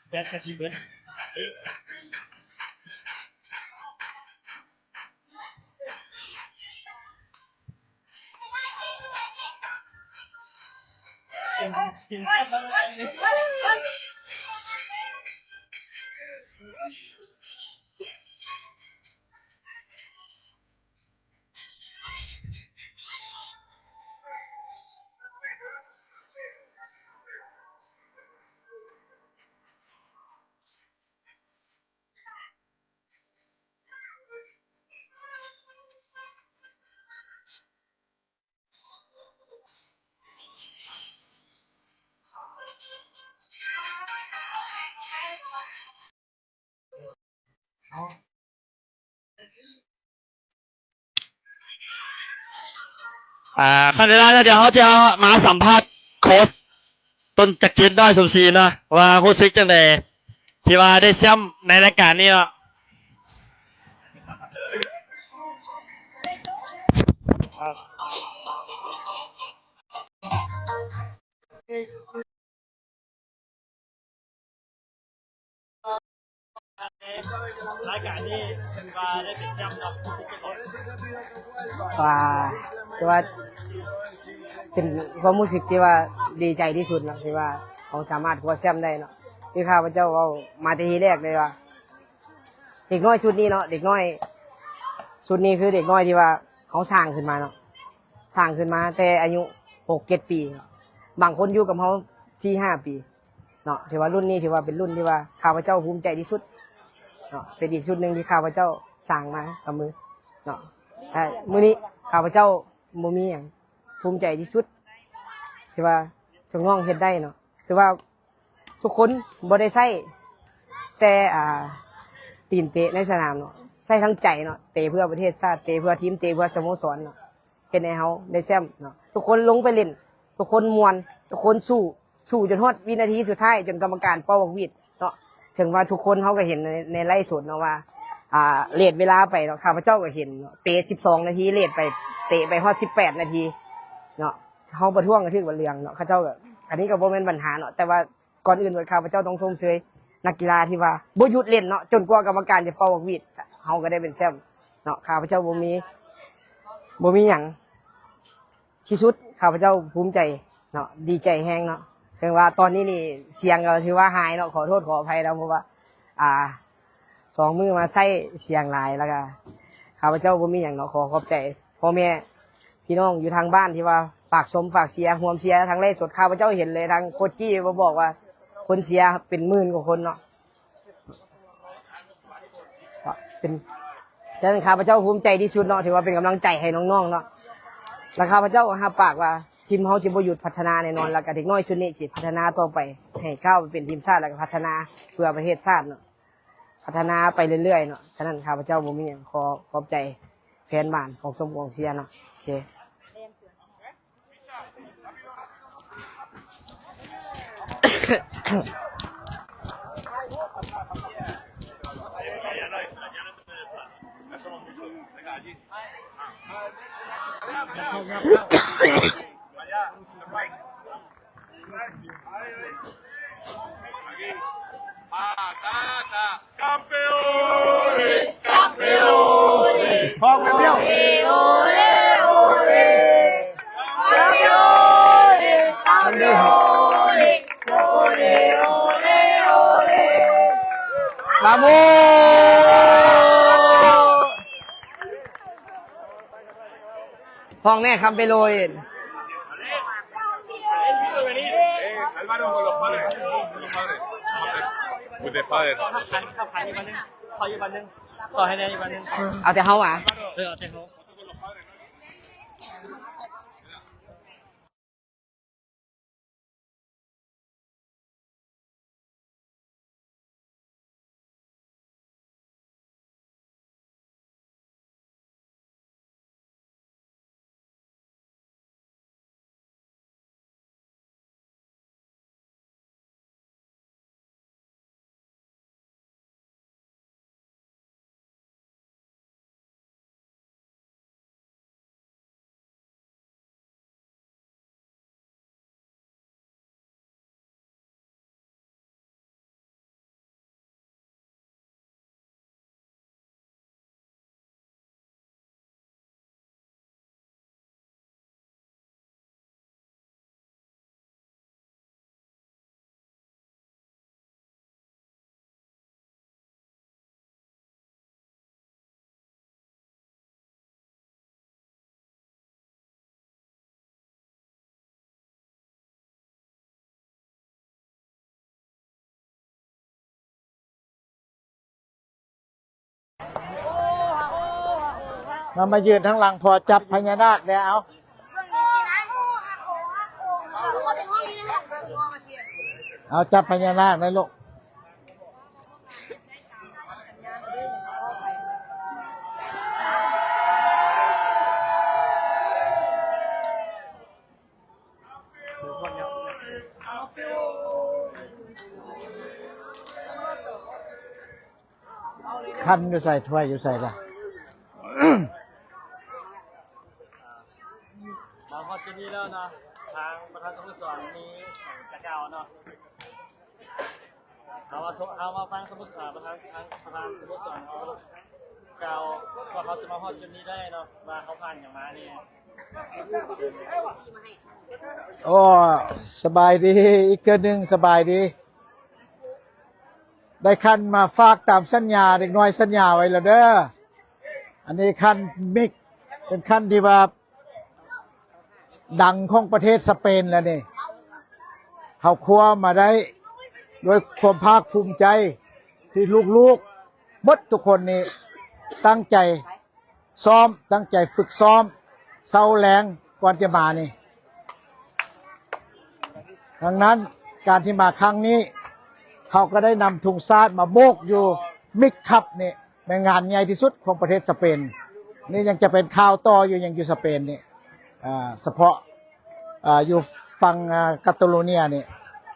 ແບັດກະຊິເບິດ. ອ່າ ຂັ້ນເວລາແລ້ວ ດຽວເຮົາຈະມາສຳພາດໂຄດ ຕົ້ນຈັກຈິດ ນ້ອຍສົມສີເນາະ ວ່າຮູ້ສຶກຈັ່ງໃດ ທີ່ວ່າໄດ້ແຊ້ມໃນລາຍການນີ້ເນາະ. ລາຍການນີ້ຖືວ່າໄດ້ເປັນແຊ້ມເນາະ ວ່າ ແຕ່ວ່າເປັນຄວາມຮູ້ສຶກທີ່ວ່າດີໃຈທີ່ສຸດເນາະ ທີ່ວ່າເຮົາສາມາດຄວ້າແຊ້ມໄດ້ເນາະ ຄືຂ້າພະເຈົ້າເວົ້າມາແຕ່ທີແລກເລີຍວ່າ ເດັກນ້ອຍຊຸດນີ້ເນາະ ເດັກນ້ອຍຊຸດນີ້ຄືເດັກນ້ອຍທີ່ວ່າເຮົາສ້າງຂຶ້ນມາເນາະ ສ້າງຂຶ້ນມາແຕ່ອາຍຸຫົກເຈັດປີເນາະ ບາງຄົນຢູ່ກັບເຮົາສີ່ຫ້າປີເນາະ ຖືວ່າລຸ້ນນີ້ຖືວ່າເປັນລຸ້ນທີ່ວ່າຂ້າພະເຈົ້າພູມໃຈທີ່ສຸດເນາະ ເປັນອີກຊຸດໜຶ່ງທີ່ຂ້າພະເຈົ້າສ້າງມາກັບມືເນາະ ແລະມື້ນີ້ຂ້າພະເຈົ້າບໍ່ມີຫຍັງ ພູມໃຈທີ່ສຸດ ທີ່ວ່ານ້ອງເຮັດໄດ້ເນາະ ຄືວ່າ ທຸກຄົນບໍ່ໄດ້ໃຊ້ແຕ່ ອ່າ ຕີນເຕະໃນສະໜາມເນາະ ໃຊ້ທັງໃຈເນາະ ເຕະເພື່ອປະເທດຊາດ ເຕະເພື່ອທີມ ເຕະເພື່ອສະໂມສອນເນາະ ເຮັດໃຫ້ເຮົາໄດ້ແຊ້ມເນາະ ທຸກຄົນລົງໄປຫຼິ້ນ ທຸກຄົນມ່ວນ ທຸກຄົນສູ້ ສູ້ຈົນຮອດວິນາທີສຸດທ້າຍ ຈົນກຳມະການເປົ່າບັກຫວີດເນາະ ເຖິງວ່າທຸກຄົນເຮົາກໍເຫັນໃນ ໃນໄລຟ໌ສົດເນາະວ່າ ອ່າ ເລດເວລາໄປເນາະ ຂ້າພະເຈົ້າກໍເຫັນເນາະ ເຕະສິບສອງນາທີ ເລດໄປ ເຕະໄປຮອດສິບແປດນາທີເນາະ ເຮົາປະທ້ວງກໍຖືກວ່າເລື່ອງເນາະ ເຂົາເຈົ້າກໍ ອັນນີ້ກໍບໍ່ແມ່ນບັນຫາເນາະ ແຕ່ວ່າ ກ່ອນອື່ນໝົດ ຂ້າພະເຈົ້າຕ້ອງຊົມເຊີຍນັກກິລາທີ່ວ່າບໍ່ຢຸດຫຼິ້ນເນາະ ຈົນກວ່າກຳມະການຈະເປົ່າບັກຫວີດ ເຮົາກໍໄດ້ເປັນແຊ້ມເນາະ ຂ້າພະເຈົ້າບໍ່ມີ ບໍ່ມີຫຍັງທີ່ສຸດ ຂ້າພະເຈົ້າພູມໃຈເນາະ ດີໃຈແຮງເນາະ ເຖິງວ່າຕອນນີ້ນີ້ສຽງກໍຖືວ່າຫາຍເນາະ ຂໍໂທດຂໍອະໄພນຳ ເພາະວ່າ ອ່າ ສອງມື້ມາໃຊ້ສຽງຫຼາຍ ແລ້ວກະຂ້າພະເຈົ້າບໍ່ມີຫຍັງເນາະ ຂໍຂອບໃຈພໍ່ແມ່ພີ່ນ້ອງຢູ່ທາງບ້ານທີ່ວ່າຝາກຊົມຝາກເຊຍ ຮ່ວມເຊຍທາງໄລຟ໌ສົດ ຂ້າພະເຈົ້າເຫັນເລີຍ ທາງໂຄດຈີ້ມາບອກວ່າຄົນເຊຍເປັນໝື່ນກວ່າຄົນເນາະ ເປັນ ສະນັ້ນຂ້າພະເຈົ້າພູມໃຈທີ່ສຸດເນາະ ຖືວ່າເປັນກຳລັງໃຈໃຫ້ນ້ອງໆເນາະ ແລະ ຂ້າພະເຈົ້າກໍຮັບປາກວ່າ ທີມເຮົາຈະບໍ່ຢຸດພັດທະນາແນ່ນອນ ແລ້ວກະເດັກນ້ອຍຊຸດນີ້ຊິພັດທະນາຕໍ່ໄປ ໃຫ້ກ້າວໄປເປັນທີມຊາດ ແລ້ວກະພັດທະນາເພື່ອປະເທດຊາດເນາະ ພັດທະນາໄປເລື້ອຍໆເນາະ. ສະນັ້ນ ຂ້າພະເຈົ້າບໍ່ມີຫຍັງ ຂໍຂອບໃຈແຟນບານ ກອງຊົມກອງເຊຍເນາະ. ໂອເຄ. Campeones, campeones. Ole, ole, ole. Campeones, campeones. Ole, ole, ole. Vamos. ຮ້ອງແນ່ ຄຳເປໂລເອນ. ເອົາແຕ່ເຮົາຫວາ? ເອີ ເອົາແຕ່ເຮົາ. ມາ ມາຢືນທາງຫຼັງ ພໍຈັບພະຍານາກແດ່ ເອົາ. ເອົາ ຈັບພະຍານາກໄດ້ລູກ. ຄັນຢູ່ໃສ? ຖ້ວຍຢູ່ໃສລະ? ມາຮອດຈຸດນີ້ແລ້ວເນາະ ທາງປະທານສະໂມສອນມີຫຍັງຈະກ່າວເນາະ? ເຮົາມາ ເຮົາມາຟັງສະໂມສອນ ເອີ ປະທານ ປະທານສະໂມສອນເຮົາກ່າວວ່າເຮົາຈະມາຮອດຈຸດນີ້ໄດ້ເນາະ ວ່າເຮົາຜ່ານຫຍັງມາແດ່. ໂອ້ ສະບາຍດີອີກເທື່ອໜຶ່ງ ສະບາຍດີ. ໄດ້ຄັນມາຝາກຕາມສັນຍາ ເດັກນ້ອຍສັນຍາໄວ້ແລ້ວເດີ. ອັນນີ້ຄັນມິກ ເປັນຄັນທີ່ວ່າ ດັງຂອງປະເທດສະເປນແລ້ວນີ້ ເຮົາຄວ້າມາໄດ້ດ້ວຍຄວາມພາກພູມໃຈ ທີ່ລູກໆໝົດທຸກຄົນນີ້ຕັ້ງໃຈຊ້ອມ ຕັ້ງໃຈຝຶກຊ້ອມເຊົ້າແລງກ່ອນຈະມານີ້. ດັ່ງນັ້ນ ການທີ່ມາຄັ້ງນີ້ ເຮົາກໍໄດ້ນຳທຸງຊາດມາໂບກຢູ່ມິກຄັບນີ້ ແມ່ນງານໃຫຍ່ທີ່ສຸດຂອງປະເທດສະເປນ. ນີ້ຍັງຈະເປັນຂ່າວຕໍ່ຢູ່ ຍັງຢູ່ສະເປນນີ້ ອາ ສະເພາະ ອາ ຢູ່ຝັ່ງ ອາ ກາຕາໂລເນຍນີ້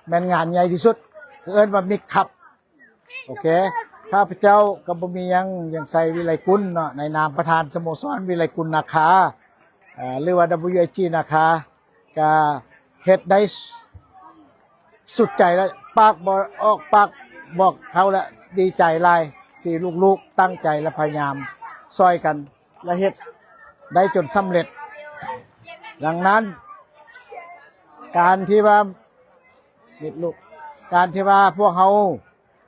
ແມ່ນງານໃຫຍ່ທີ່ສຸດ ເອີ້ນວ່າມິກຄັບ. ໂອເຄ ຂ້າພະເຈົ້າກໍບໍ່ມີຫຍັງ ຫຍັງ ໄຊວິໄລກຸນເນາະ ໃນນາມປະທານສະໂມສອນວິໄລກຸນນາຄາ ເອີ ຫຼືວ່າ ດັບເບິນຢູໄອຈີ ນາຄາ ກະເຮັດໄດ້ສຸດໃຈແລ້ວ ປາກບໍ່ອອກປາກບອກເຂົາແລ້ວ ດີໃຈຫຼາຍທີ່ລູກໆຕັ້ງໃຈ ແລະ ພະຍາຍາມຊ່ອຍກັນ ແລະ ເຮັດໄດ້ຈົນສຳເລັດ. ດັ່ງນັ້ນ ການທີ່ວ່າ ມິດລູກ ການທີ່ວ່າພວກເຮົາ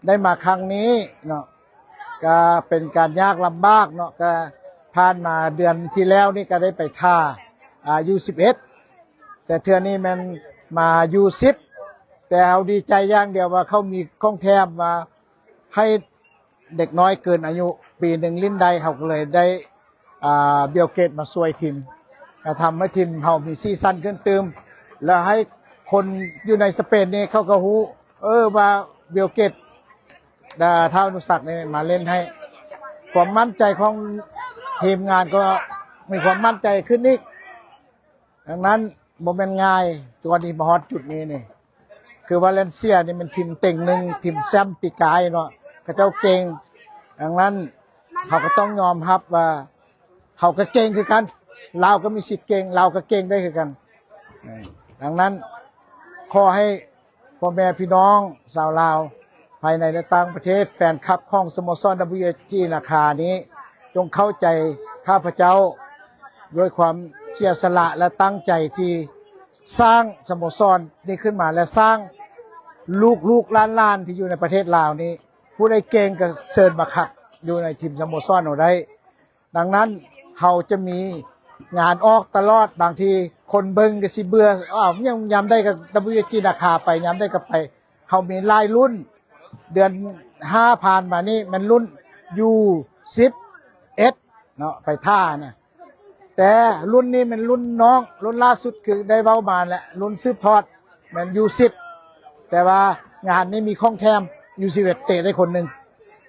ໄດ້ມາຄັ້ງນີ້ເນາະ ກະເປັນການຍາກລຳບາກເນາະ ກະຜ່ານມາເດືອນທີ່ແລ້ວນີ້ກະໄດ້ໄປຖ້າ ອາ ຢູສິບເອັດ ແຕ່ເທື່ອນີ້ແມ່ນມາຢູສິບ ແຕ່ເຮົາດີໃຈຢ່າງດຽວວ່າເຂົາມີຂອງແຖມວ່າໃຫ້ເດັກນ້ອຍເກີນອາຍຸປີໜຶ່ງຫຼິ້ນໄດ້ ເຮົາກໍເລີຍໄດ້ ອາ ບິວເກດມາຊ່ວຍທີມ ກະທຳໃຫ້ທີມເຮົາມີສີສັນຂຶ້ນຕື່ມ ແລະ ໃຫ້ຄົນຢູ່ໃນສະເປນນີ້ເຂົາກໍຮູ້ ເອີ ວ່າບິວເກດ ດາ ທ້າວອະນຸສັກນີ້ມາເລ່ນໃຫ້ ຄວາມໝັ້ນໃຈຂອງທີມງານກໍມີຄວາມໝັ້ນໃຈຂຶ້ນອີກ. ດັ່ງນັ້ນບໍ່ແມ່ນງ່າຍ ກ່ອນທີ່ມາຮອດຈຸດນີ້ນີ້ ຄືວາເລັນເຊຍນີ້ແມ່ນທີມເຕັງໜຶ່ງ ທີມແຊ້ມປີກາຍເນາະ ເຂົາເຈົ້າເກັ່ງ. ດັ່ງນັ້ນເຮົາກໍຕ້ອງຍອມຮັບວ່າ ເຮົາກໍເກັ່ງຄືກັນ ລາວກໍມີສິດເກັ່ງ ລາວກໍເກັ່ງໄດ້ຄືກັນ. ເອີ ດັ່ງນັ້ນ ຂໍໃຫ້ພໍ່ແມ່ພີ່ນ້ອງຊາວລາວ ພາຍໃນ ແລະ ຕ່າງປະເທດ ແຟນຄລັບຂອງສະໂມສອນ WSG ນາຄານີ້ ຈົ່ງເຂົ້າໃຈຂ້າພະເຈົ້າ ດ້ວຍຄວາມເສຍສະຫຼະ ແລະ ຕັ້ງໃຈທີ່ສ້າງສະໂມສອນນີ້ຂຶ້ນມາ ແລະ ສ້າງລູກໆຫຼານໆທີ່ຢູ່ໃນປະເທດລາວນີ້ ຜູ້ໃດເກັ່ງກໍເຊີນມາຄັດຢູ່ໃນທີມສະໂມສອນເຮົາໄດ້. ດັ່ງນັ້ນເຮົາຈະມີງານອອກຕະຫຼອດ ບາງທີຄົນເບິ່ງກໍຊິເບື່ອ ອ້າວ ຍາມ ຍາມໃດກໍ WSG ນາຄາໄປ ຍາມໃດກໍໄປ. ເຮົາມີຫຼາຍລຸ້ນ ເດືອນຫ້າຜ່ານມານີ້ແມ່ນລຸ້ນ U ສິບເອັດ ເນາະ ໄປທ່ານະ ແຕ່ລຸ້ນນີ້ແມ່ນລຸ້ນນ້ອງ ລຸ້ນລ່າສຸດຄືໄດ້ເວົ້າມາແຫຼະ ລຸ້ນສືບທອດແມ່ນ U ສິບ ແຕ່ວ່າງານນີ້ມີຂອງແຖມ U ສິບເອັດ ເຕະໄດ້ຄົນໜຶ່ງ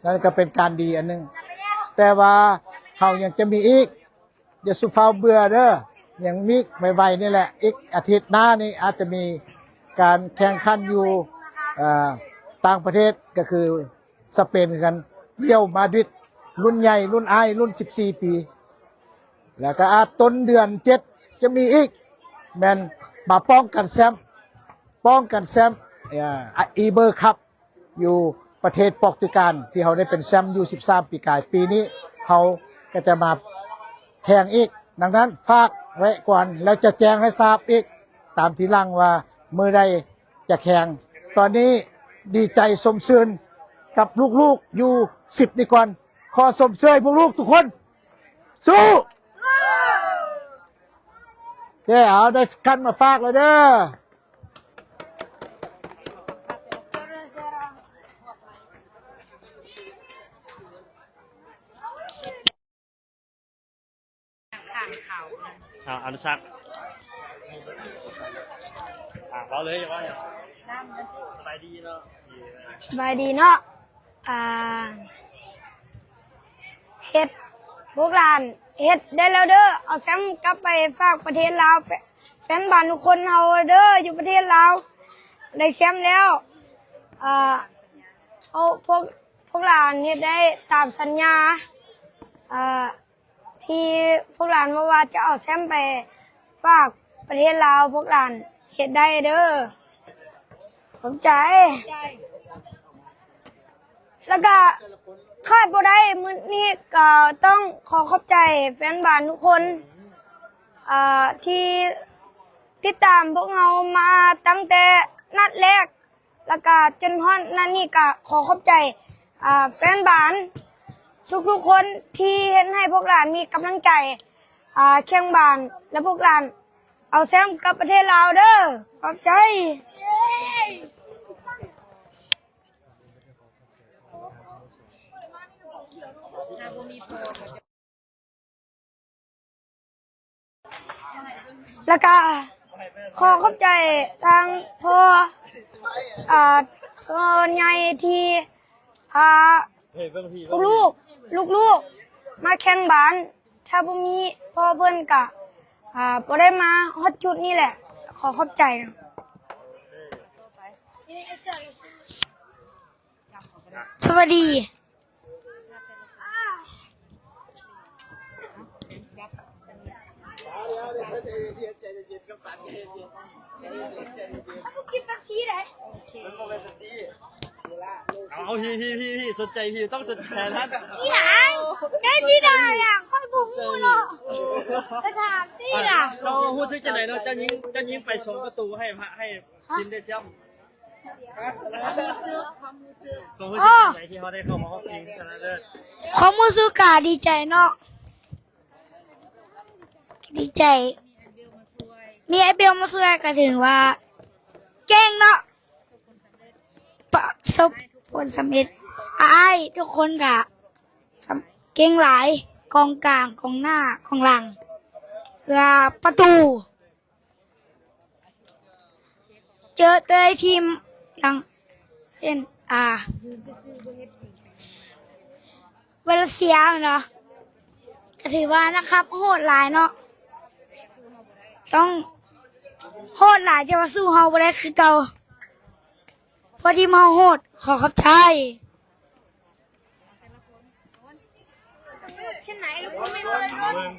ນັ້ນກໍເປັນການດີອັນໜຶ່ງ ແຕ່ວ່າເຮົາຍັງຈະມີອີກ ຢ່າສູ່ຟ້າວເບື່ອເດີ້ ຍັງມີໄວໆນີ້ແຫຼະ ອີກອາທິດໜ້ານີ້ອາດຈະມີການແຂ່ງຂັນຢູ່ ເອີ ຕ່າງປະເທດ ກໍຄືສະເປນຄືກັນ Real Madrid ລຸ້ນໃຫຍ່ ລຸ້ນອ້າຍ ລຸ້ນສິບສີ່ປີ ແລ້ວກໍອາດຕົ້ນເດືອນເຈັດ ຈະມີອີກ ແມ່ນມາປ້ອງກັນແຊ້ມ ປ້ອງກັນແຊ້ມ ເອີ ອີເບີຄັບ ຢູ່ປະເທດປອກຕຸການ ທີ່ເຮົາໄດ້ເປັນແຊ້ມຢູ່ສິບສາມປີກາຍ ປີນີ້ເຮົາກໍຈະມາແຂ່ງອີກ. ດັ່ງນັ້ນຝາກໄວ້ກ່ອນ ແລ້ວຈະແຈ້ງໃຫ້ຊາບອີກຕາມທີຫຼັງວ່າມື້ໃດຈະແຂ່ງ. ຕອນນີ້ດີໃຈຊົມຊື່ນກັບລູກໆຢູ່ສິບນີ້ກ່ອນ. ຂໍຊົມເຊີຍພວກລູກທຸກຄົນ ສູ້! ເຈົ້ ເອົາ ໄດ້ກັນມາຝາກແລ້ວເດີ້. ອ້າວ ອະນຸສັກ ອ່າ ເວົ້າເລີຍ ເວົ້າເລີຍ ສະບາຍດີເນາະ ສະບາຍດີເນາະ. ອ່າ ເຮັດ ພວກຫຼານເຮັດໄດ້ແລ້ວເດີ້ ເອົາແຊ້ມກັບໄປຝາກປະເທດລາວ ແຟນບານທຸກຄົນເຮົາເດີ້ ຢູ່ປະເທດລາວ ໄດ້ແຊ້ມແລ້ວ. ເອົາ ພວກ ພວກຫຼານເຮັດໄດ້ຕາມສັນຍາ ເອີ ທີ່ພວກຫຼານເວົ້າວ່າຈະເອົາແຊ້ມໄປຝາກປະເທດລາວ ພວກຫຼານເຮັດໄດ້ເດີ້ ຂອບໃຈ. ແລ້ວກະຂາດບໍ່ໄດ້ ມື້ນີ້ກໍຕ້ອງຂໍຂອບໃຈແຟນບານທຸກຄົນ ເອີ ທີ່ຕິດຕາມພວກເຮົາມາຕັ້ງແຕ່ນັດແລກ ແລ້ວກະຈົນຮອດນັດນີ້ ກະຂໍຂອບໃຈ ອ່າ ແຟນບານທຸກໆຄົນທີ່ເຮັດໃຫ້ພວກຫຼານມີກຳລັງໃຈ ອ່າ ແຂ່ງບານ ແລະ ພວກຫຼານເອົາແຊ້ມກັບປະເທດລາວເດີ້ ຂອບໃຈ. ແລ້ວກະຂໍຂອບໃຈທາງພໍ່ ເອີ ພໍ່ໃຫຍ່ທີ່ພາລູກໆ ລູກໆມາແຂ່ງບານ. ຖ້າບໍ່ມີພໍ່ເພິ່ນກະ ອ່າ ບໍ່ໄດ້ມາຮອດຈຸດນີ້ແຫຼະ. ຂໍຂອບໃຈ. ສະບາຍດີ. ເອົາ ພີ່ ພີ່ ພີ່ ພີ່ ສົນໃຈ ພີ່ຕ້ອງສົນໃຈນະ. ອີຫຍັງ? ໃຈທີ່ໃດອະ? ຂ້ອຍບໍ່ຮູ້ເນາະ. ກະຖາມຕິລະ. ເຈົ້າຮູ້ສຶກຈັ່ງໃດເນາະ? ເຈົ້າຍິງ ເຈົ້າຍິງໄປສອງປະຕູໃຫ້ ໃຫ້ທີມໄດ້ແຊ້ມ. ຄວາມຮູ້ສຶກ ຄວາມຮູ້ສຶກ ຄວາມຮູ້ສຶກຈັ່ງໃດທີ່ເຮົາໄດ້ເຂົ້າມາຮອບຊິງຊະນະເລີດ? ຄວາມຮູ້ສຶກກະດີໃຈເນາະ ດີໃຈ ມີອ້າຍເບວມາຊ່ວຍ ກະຖືວ່າເກັ່ງເນາະ ປະສົບຜົນສຳເລັດ. ອ້າຍທຸກຄົນກະ ສຳ ເກັ່ງຫຼາຍ ກອງກາງ ກອງໜ້າ ກອງຫຼັງ ເພື່ອປະຕູ ເຈີແຕ່ທີມຫຍັງ ເຊັ່ນ ອ່າ ມາເລເຊຍແມ່ນບໍ່? ກໍຖືວ່ານັກຂັບໂຫດຫຼາຍເນາະ, ຕ້ອງໂຫດຫຼາຍ ແຕ່ວ່າສູ້ເຮົາບໍ່ໄດ້ຄືເກົ່າ ເພາະທີມເຮົາໂຫດ. ຂໍຂອບໃຈ.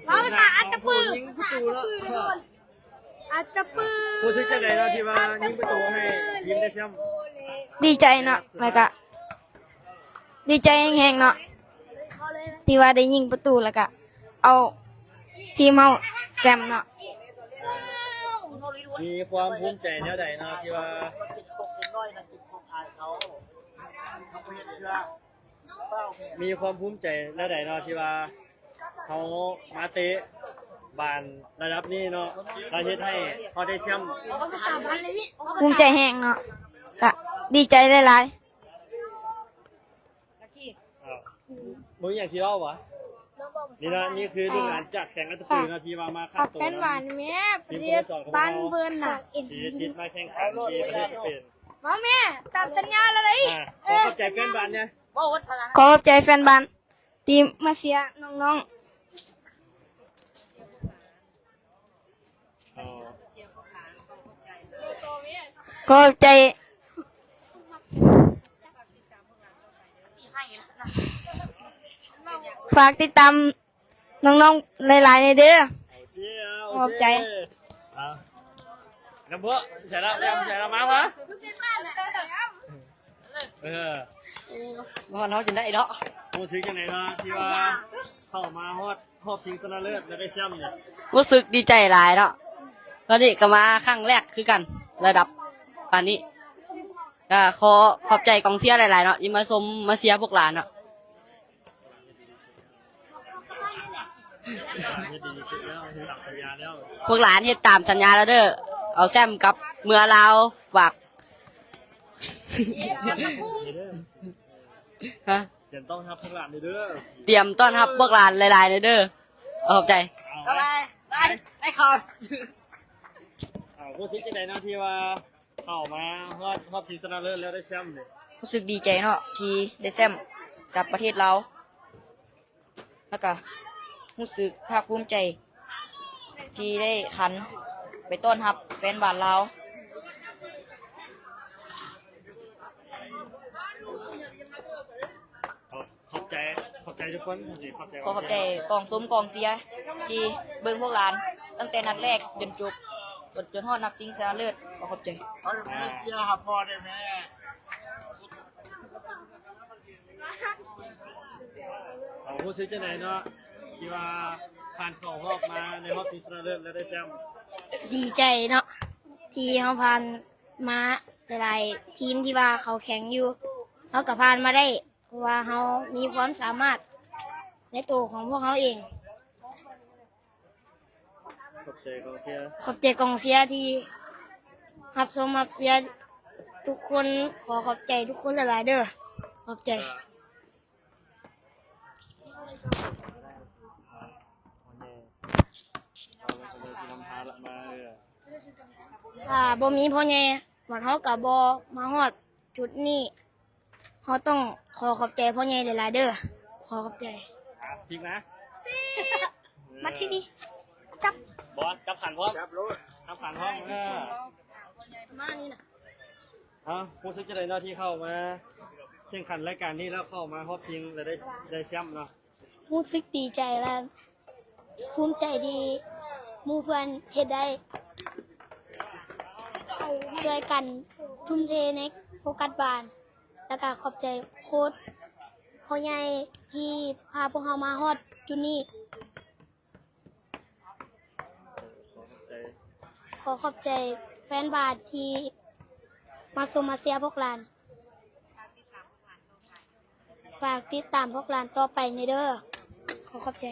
ເວົ້າພາສາອັດຕະປື ອັດຕະປື. ຮູ້ສຶກຈັ່ງໃດເນາະ ທີ່ວ່າຍິງປະຕູໃຫ້ທີມໄດ້ແຊ້ມ? ດີໃຈເນາະ ແລ້ວກະດີໃຈແຮງໆເນາະ ທີ່ວ່າໄດ້ຍິງປະຕູ ແລ້ວກະເອົາທີມເຮົາແຊ້ມເນາະ. ມີຄວາມພູມໃຈແນວໃດເນາະ ທີ່ວ່າ ມີຄວາມພູມໃຈແນວໃດເນາະ ທີ່ວ່າເຮົາມາເຕະບານລະດັບນີ້ເນາະ ແລ້ວເຮັດໃຫ້ເຮົາໄດ້ແຊ້ມ? ພູມໃຈແຮງເນາະ ກະດີໃຈຫຼາຍໆ. ບໍ່ມີຫຍັງຊິເວົ້າຫວາ? ນີ້ເນາະ ນີ້ຄືລູກຫຼານຈາກແຂວງອັດຕະປືເນາະ ທີ່ວ່າມາຄັດໂຕນຳທີມສະໂມສອນຂອງເຮົາ ທີ່ ທີ່ມາແຂ່ງຂັນທີ່ປະເທດສະເປນ. ເວົ້າແມ່ ຕາມສັນຍາແລ້ວເດ້. ຂໍຂອບໃຈແຟນບານແດ່. ຂໍຂອບໃຈແຟນບານທີ່ມາເຊຍນ້ອງໆ. ຂໍຂອບໃຈ. ຝາກຕິດຕາມນ້ອງໆຫຼາຍໆແດ່ເດີ. ໂອເຄ ຂອບໃຈ. ນຳພວກໃສ່ລະ ໃສ່ລະມາວະ. ເອີ ມາຮອດເຮົາຈົນໄດ້ເນາະ. ຮູ້ສຶກຈັ່ງໃດເນາະ ທີ່ວ່າເຂົ້າມາຮອດຮອບຊິງຊະນະເລີດ ແລ້ວໄດ້ແຊ້ມນີ້? ຮູ້ສຶກດີໃຈຫຼາຍເນາະ, ຕອນນີ້ກໍມາຄັ້ງແລກຄືກັນ ລະດັບປານນີ້. ກໍຂໍຂອບໃຈກອງເຊຍຫຼາຍໆເນາະ ທີ່ມາຊົມມາເຊຍພວກຫຼານເນາະ. ເຮັດດີທີ່ສຸດແລ້ວ ເຮັດຕາມສັນຍາແລ້ວ ພວກຫຼານເຮັດຕາມສັນຍາແລ້ວເດີ. ເອົາແຊ້ມກັບເມືອລາວ ຝາກ ຮະ? ຕຽມຕ້ອນຮັບພວກຫຼານເດີ ຕຽມຕ້ອນຮັບພວກຫຼານຫຼາຍໆເດີ. ຂອບໃຈ. ເອົາ ບາຍບາຍ ໄດ້ຂອບ. ເອົາ ຮູ້ສຶກຈັ່ງໃດເນາະ ທີ່ວ່າ ເຂົ້າມາຮອດຮອບຊິງຊະນະເລີດແລ້ວໄດ້ແຊ້ມນີ້? ຮູ້ສຶກດີໃຈເນາະ ທີ່ໄດ້ແຊ້ມກັບປະເທດລາວ ແລ້ວກະຮູ້ສຶກພາກພູມໃຈທີ່ໄດ້ຂັນໄປຕ້ອນຮັບແຟນບານລາວ. ຂອບໃຈ ຂອບໃຈທຸກຄົນ ຂອບໃຈ ຂໍຂອບໃຈກອງຊົມກອງເຊຍທີ່ເບິ່ງພວກຫຼານຕັ້ງແຕ່ນັດແລກຈົນຈົບ ຈົນຮອດນັດຊິງຊະນະເລີດ. ຂໍຂອບໃຈ. ເຊຍຫາພໍ່ໄດ້ແມ່. ເຮົາຮູ້ສຶກຈັ່ງໃດເນາະ ທີ່ວ່າຜ່ານເຂົ້າຮອບມາໃນຮອບຊິງຊະນະເລີດ ແລ້ວໄດ້ແຊ້ມ? ດີໃຈເນາະ ທີ່ເຮົາຜ່ານມາຫຼາຍໆທີມທີ່ວ່າເຂົາແຂງຢູ່ ເຮົາກໍຜ່ານມາໄດ້. ເພາະວ່າເຮົາມີຄວາມສາມາດໃນໂຕຂອງພວກເຮົາເອງ. ຂອບໃຈກອງເຊຍ ຂອບໃຈກອງເຊຍທີ່ຮັບຊົມຮັບເຊຍທຸກຄົນ. ຂໍຂອບໃຈທຸກຄົນຫຼາຍໆເດີ. ຂອບໃຈ. ຖ້າບໍ່ມີພໍ່ໃຫຍ່ ບາດເຮົາກໍບໍ່ມາຮອດຈຸດນີ້. ເຮົາຕ້ອງຂໍຂອບໃຈພໍ່ໃຫຍ່ຫຼາຍໆເດີ. ຂໍຂອບໃຈ. ອ່ະ ພິກນະ ມາທີ່ນີ້ ຈັບ ບອນ ຈັບຂັນພ້ອມ ຈັບໂລດ ຈັບຂັນພ້ອມ. ເອີ ມານີ້ນະ. ເອົ້າ ຮູ້ສຶກຈັ່ງໃດເນາະ ທີ່ເຂົ້າມາແຂ່ງຂັນລາຍການນີ້ ແລ້ວເຂົ້າມາຮອບຊິງ ແລ້ວໄດ້ ໄດ້ແຊ້ມເນາະ? ຮູ້ສຶກດີໃຈ ແລະ ພູມໃຈທີ່ໝູ່ເພື່ອນເຮັດໄດ້ ຊ່ວຍກັນທຸ່ມເທໃນໂຟກັດບານ ແລ້ວກະຂອບໃຈໂຄດ ພໍ່ໃຫຍ່ທີ່ພາພວກເຮົາມາຮອດຈຸດນີ້. ຂໍຂອບໃຈ ຂໍຂອບໃຈແຟນບານທີ່ມາຊົມມາເຊຍພວກຫຼານ. ຝາກຕິດຕາມພວກຫຼານຕໍ່ໄປແດ່ເດີ. ຂໍຂອບໃຈ.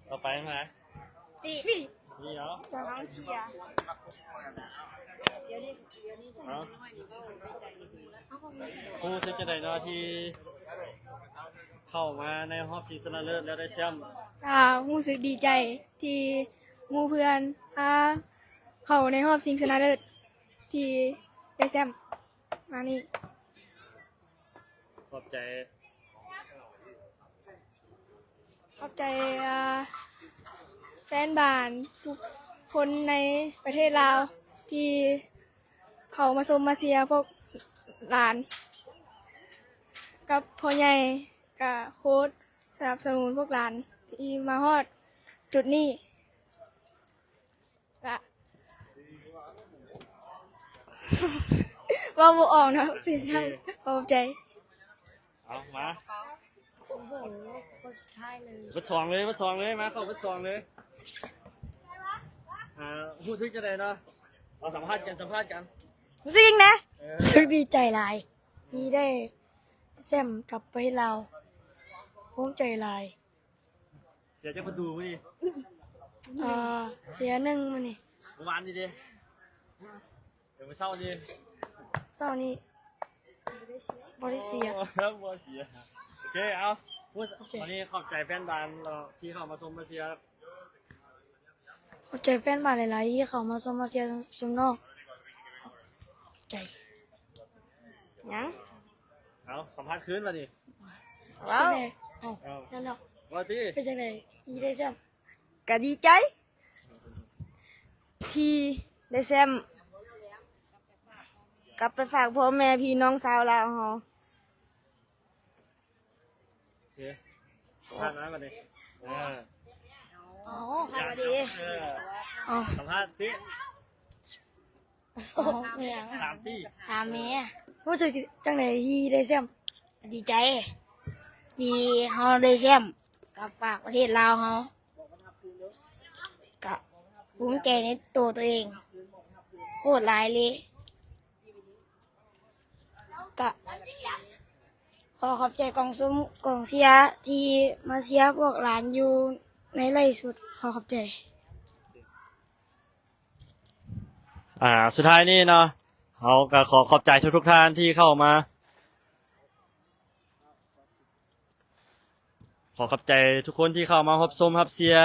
ຕໍ່ໄປມາ ນີ້ ນີ້ເນາະ ກອງເຊຍ. ເອົ້າ ຮູ້ສຶກຈັ່ງໃດເນາະ ທີ່ເຂົ້າມາໃນຮອບຊິງຊະນະເລີດ ແລ້ວໄດ້ແຊ້ມ? ກໍຮູ້ສຶກດີໃຈທີ່ ໝູ່ເພື່ອນ ພາເຂົ້າໃນຮອບຊິງຊະນະເລີດທີ່ໄດ້ແຊ້ມມານີ້. ຂອບໃຈ. ຂອບໃຈ ອ່າ ແຟນບານທຸກຄົນໃນປະເທດລາວ ທີ່ເຂົ້າມາຊົມມາເຊຍພວກຫຼານ ກັບພໍ່ໃຫຍ່ ກະໂຄດສະໜັບສະໜູນພວກຫຼານທີ່ມາຮອດຈຸດນີ້. ກະ ເວົ້າບໍ່ອອກເນາະ ເປັນຫຍັງ. ໂອເຄ ຂອບໃຈ. ເອົາມາ ໂອ້ໂຫ ຄົນສຸດທ້າຍເລີຍ. ເບິດສອງເລີຍ ເບິດສອງເລີຍ ມາເຂົ້າເບິດສອງເລີຍ. ອ່າ ຮູ້ສຶກຈັ່ງໃດເນາະ? ເອົາ ສຳພາດກັນ ສຳພາດກັນ. ຮູ້ສຶກຈັ່ງໃດ? ເອີ ຮູ້ສຶກດີໃຈຫຼາຍ ທີ່ໄດ້ແຊ້ມກັບປະເທດລາວ. ພູມໃຈຫຼາຍ. ເສຍຈັກປະຕູມື້ນີ້? ເອີ ເສຍໜຶ່ງມື້ນີ້. ເມື່ອວານນີ້ເດ? ເອີ ມື້ເຊົ້ານີ້? ເຊົ້ານີ້ບໍ່ໄດ້ເສຍ. ໂອ້ ບໍ່ເສຍ. ໂອເຄ ເອົາ ໂອເຄ ວັນນີ້ຂອບໃຈແຟນບານເນາະ ທີ່ເຂົ້າມາຊົມມາເຊຍ. ຂອບໃຈແຟນບານຫຼາຍໆ ທີ່ເຂົ້າມາຊົມມາເຊຍຊົມນອກ. ຂອບໃຈ. ຫຍັງ? ເອົາ ສຳພາດຄືນບາດນີ້. ເວົ້າ ເອົາ ເອົາ ນັ້ນເນາະ. ເວົ້າຕິ. ເປັນຈັ່ງໃດ ທີ່ໄດ້ແຊ້ມ? ກະດີໃຈທີ່ໄດ້ແຊ້ມ ກັບໄປຝາກພໍ່ແມ່ພີ່ນ້ອງຊາວລາວເຮົາ. ໂອເຄ ສຳພາດມາບາດນີ້. ເອີ ອໍ ສຳພາດມາດີ. ເອີ ສຳພາດຊິ. ອໍ ແມ່ນຫຍັງ? ຖາມຕິ ຖາມແມ່. ຮູ້ສຶກຈັ່ງໃດທີ່ໄດ້ແຊ້ມ? ດີໃຈທີ່ເຮົາໄດ້ແຊ້ມກັບຝາກປະເທດລາວເຮົາ. ກະພູມໃຈໃນໂຕໂຕເອງໂຄດຫຼາຍເລີຍ. ກະຂໍຂອບໃຈກອງຊຸມ ກອງເຊຍທີ່ມາເຊຍພວກຫຼານຢູ່ໃນໄລຟ໌ສົດ. ຂໍຂອບໃຈ. ອ່າ ສຸດທ້າຍນີ້ເນາະ ເຮົາກະຂໍຂອບໃຈທຸກໆທ່ານທີ່ເຂົ້າມາ. ຂໍຂອບໃຈທຸກຄົນທີ່ເຂົ້າມາຮັບຊົມຮັບເຊຍ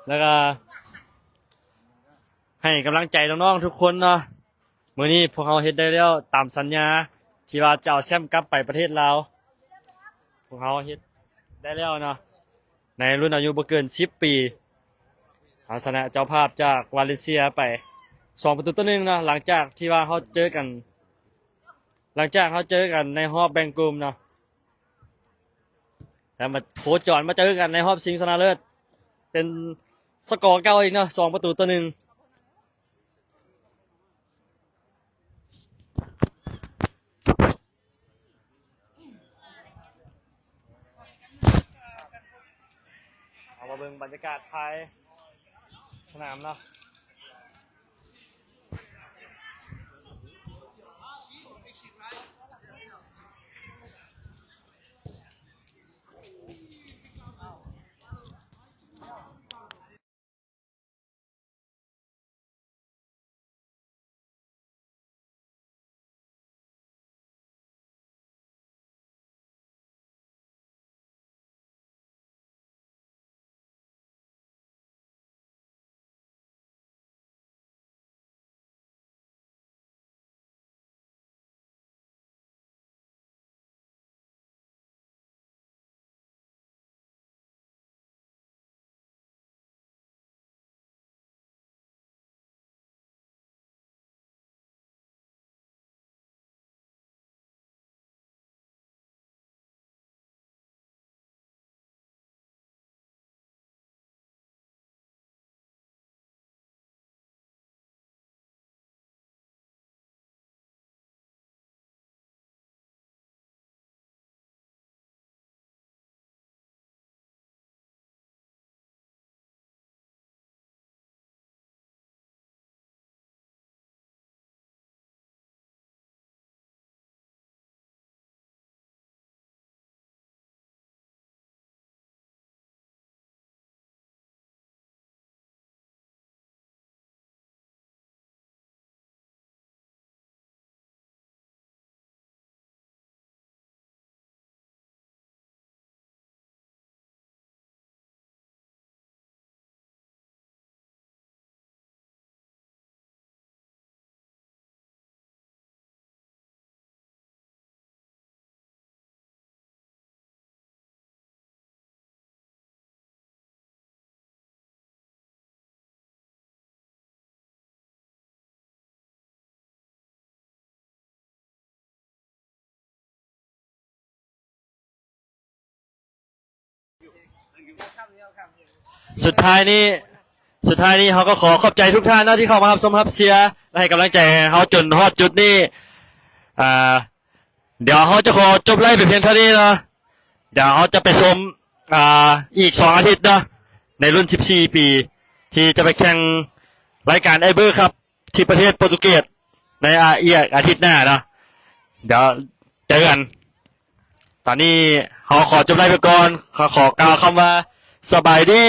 ແລ້ວກະໃຫ້ກຳລັງໃຈນ້ອງໆທຸກຄົນເນາະ. ມື້ນີ້ພວກເຮົາເຮັດໄດ້ແລ້ວຕາມສັນຍາທີ່ວ່າຈະເອົາແຊ້ມກັບໄປປະເທດລາວ. ພວກເຮົາເຮັດໄດ້ແລ້ວເນາະ ໃນລຸ້ນອາຍຸບໍ່ເກີນສິບປີ. ເຮົາຊະນະເຈົ້າພາບຈາກວາເລັນເຊຍໄປສອງປະຕູຕໍ່ໜຶ່ງເນາະ ຫຼັງຈາກທີ່ວ່າເຮົາເຈີກັນ ຫຼັງຈາກເຮົາເຈີກັນໃນຮອບແບ່ງກຸ່ມເນາະ. ແລ້ວມາໂຄຈອນມາເຈີກັນໃນຮອບຊິງຊະນະເລີດ ເປັນສະກໍເກົ່າອີກເນາະ ສອງປະຕູຕໍ່ໜຶ່ງ. ເອົາມາເບິ່ງບັນຍາກາດພາຍສະໜາມເນາະ. ສຸດທ້າຍນີ້ ສຸດທ້າຍນີ້ເຮົາກໍຂໍຂອບໃຈທຸກທ່ານເນາະ ທີ່ເຂົ້າມາຮັບຊົມຮັບເຊຍ ແລະ ໃຫ້ກຳລັງໃຈເຮົາຈົນຮອດຈຸດນີ້. ອ່າ ດຽວເຮົາຈະຂໍຈົບໄລຟ໌ໄປພຽງເທົ່ານີ້ເນາະ. ດຽວເຮົາຈະໄປຊົມ ອ່າ ອີກສອງອາທິດເນາະ ໃນລຸ້ນສິບສີ່ປີ ທີ່ຈະໄປແຂ່ງລາຍການໄອເບີຄັບ ທີ່ປະເທດໂປຣຕຸເກດ ໃນອາ ອີກອາທິດໜ້າເນາະ. ດຽວເຈີກັນ. ຕອນນີ້ເຮົາຂໍຈົບໄລຟ໌ໄປກ່ອນ. ຂໍ ຂໍກ່າວຄຳວ່າ ສະບາຍດີ.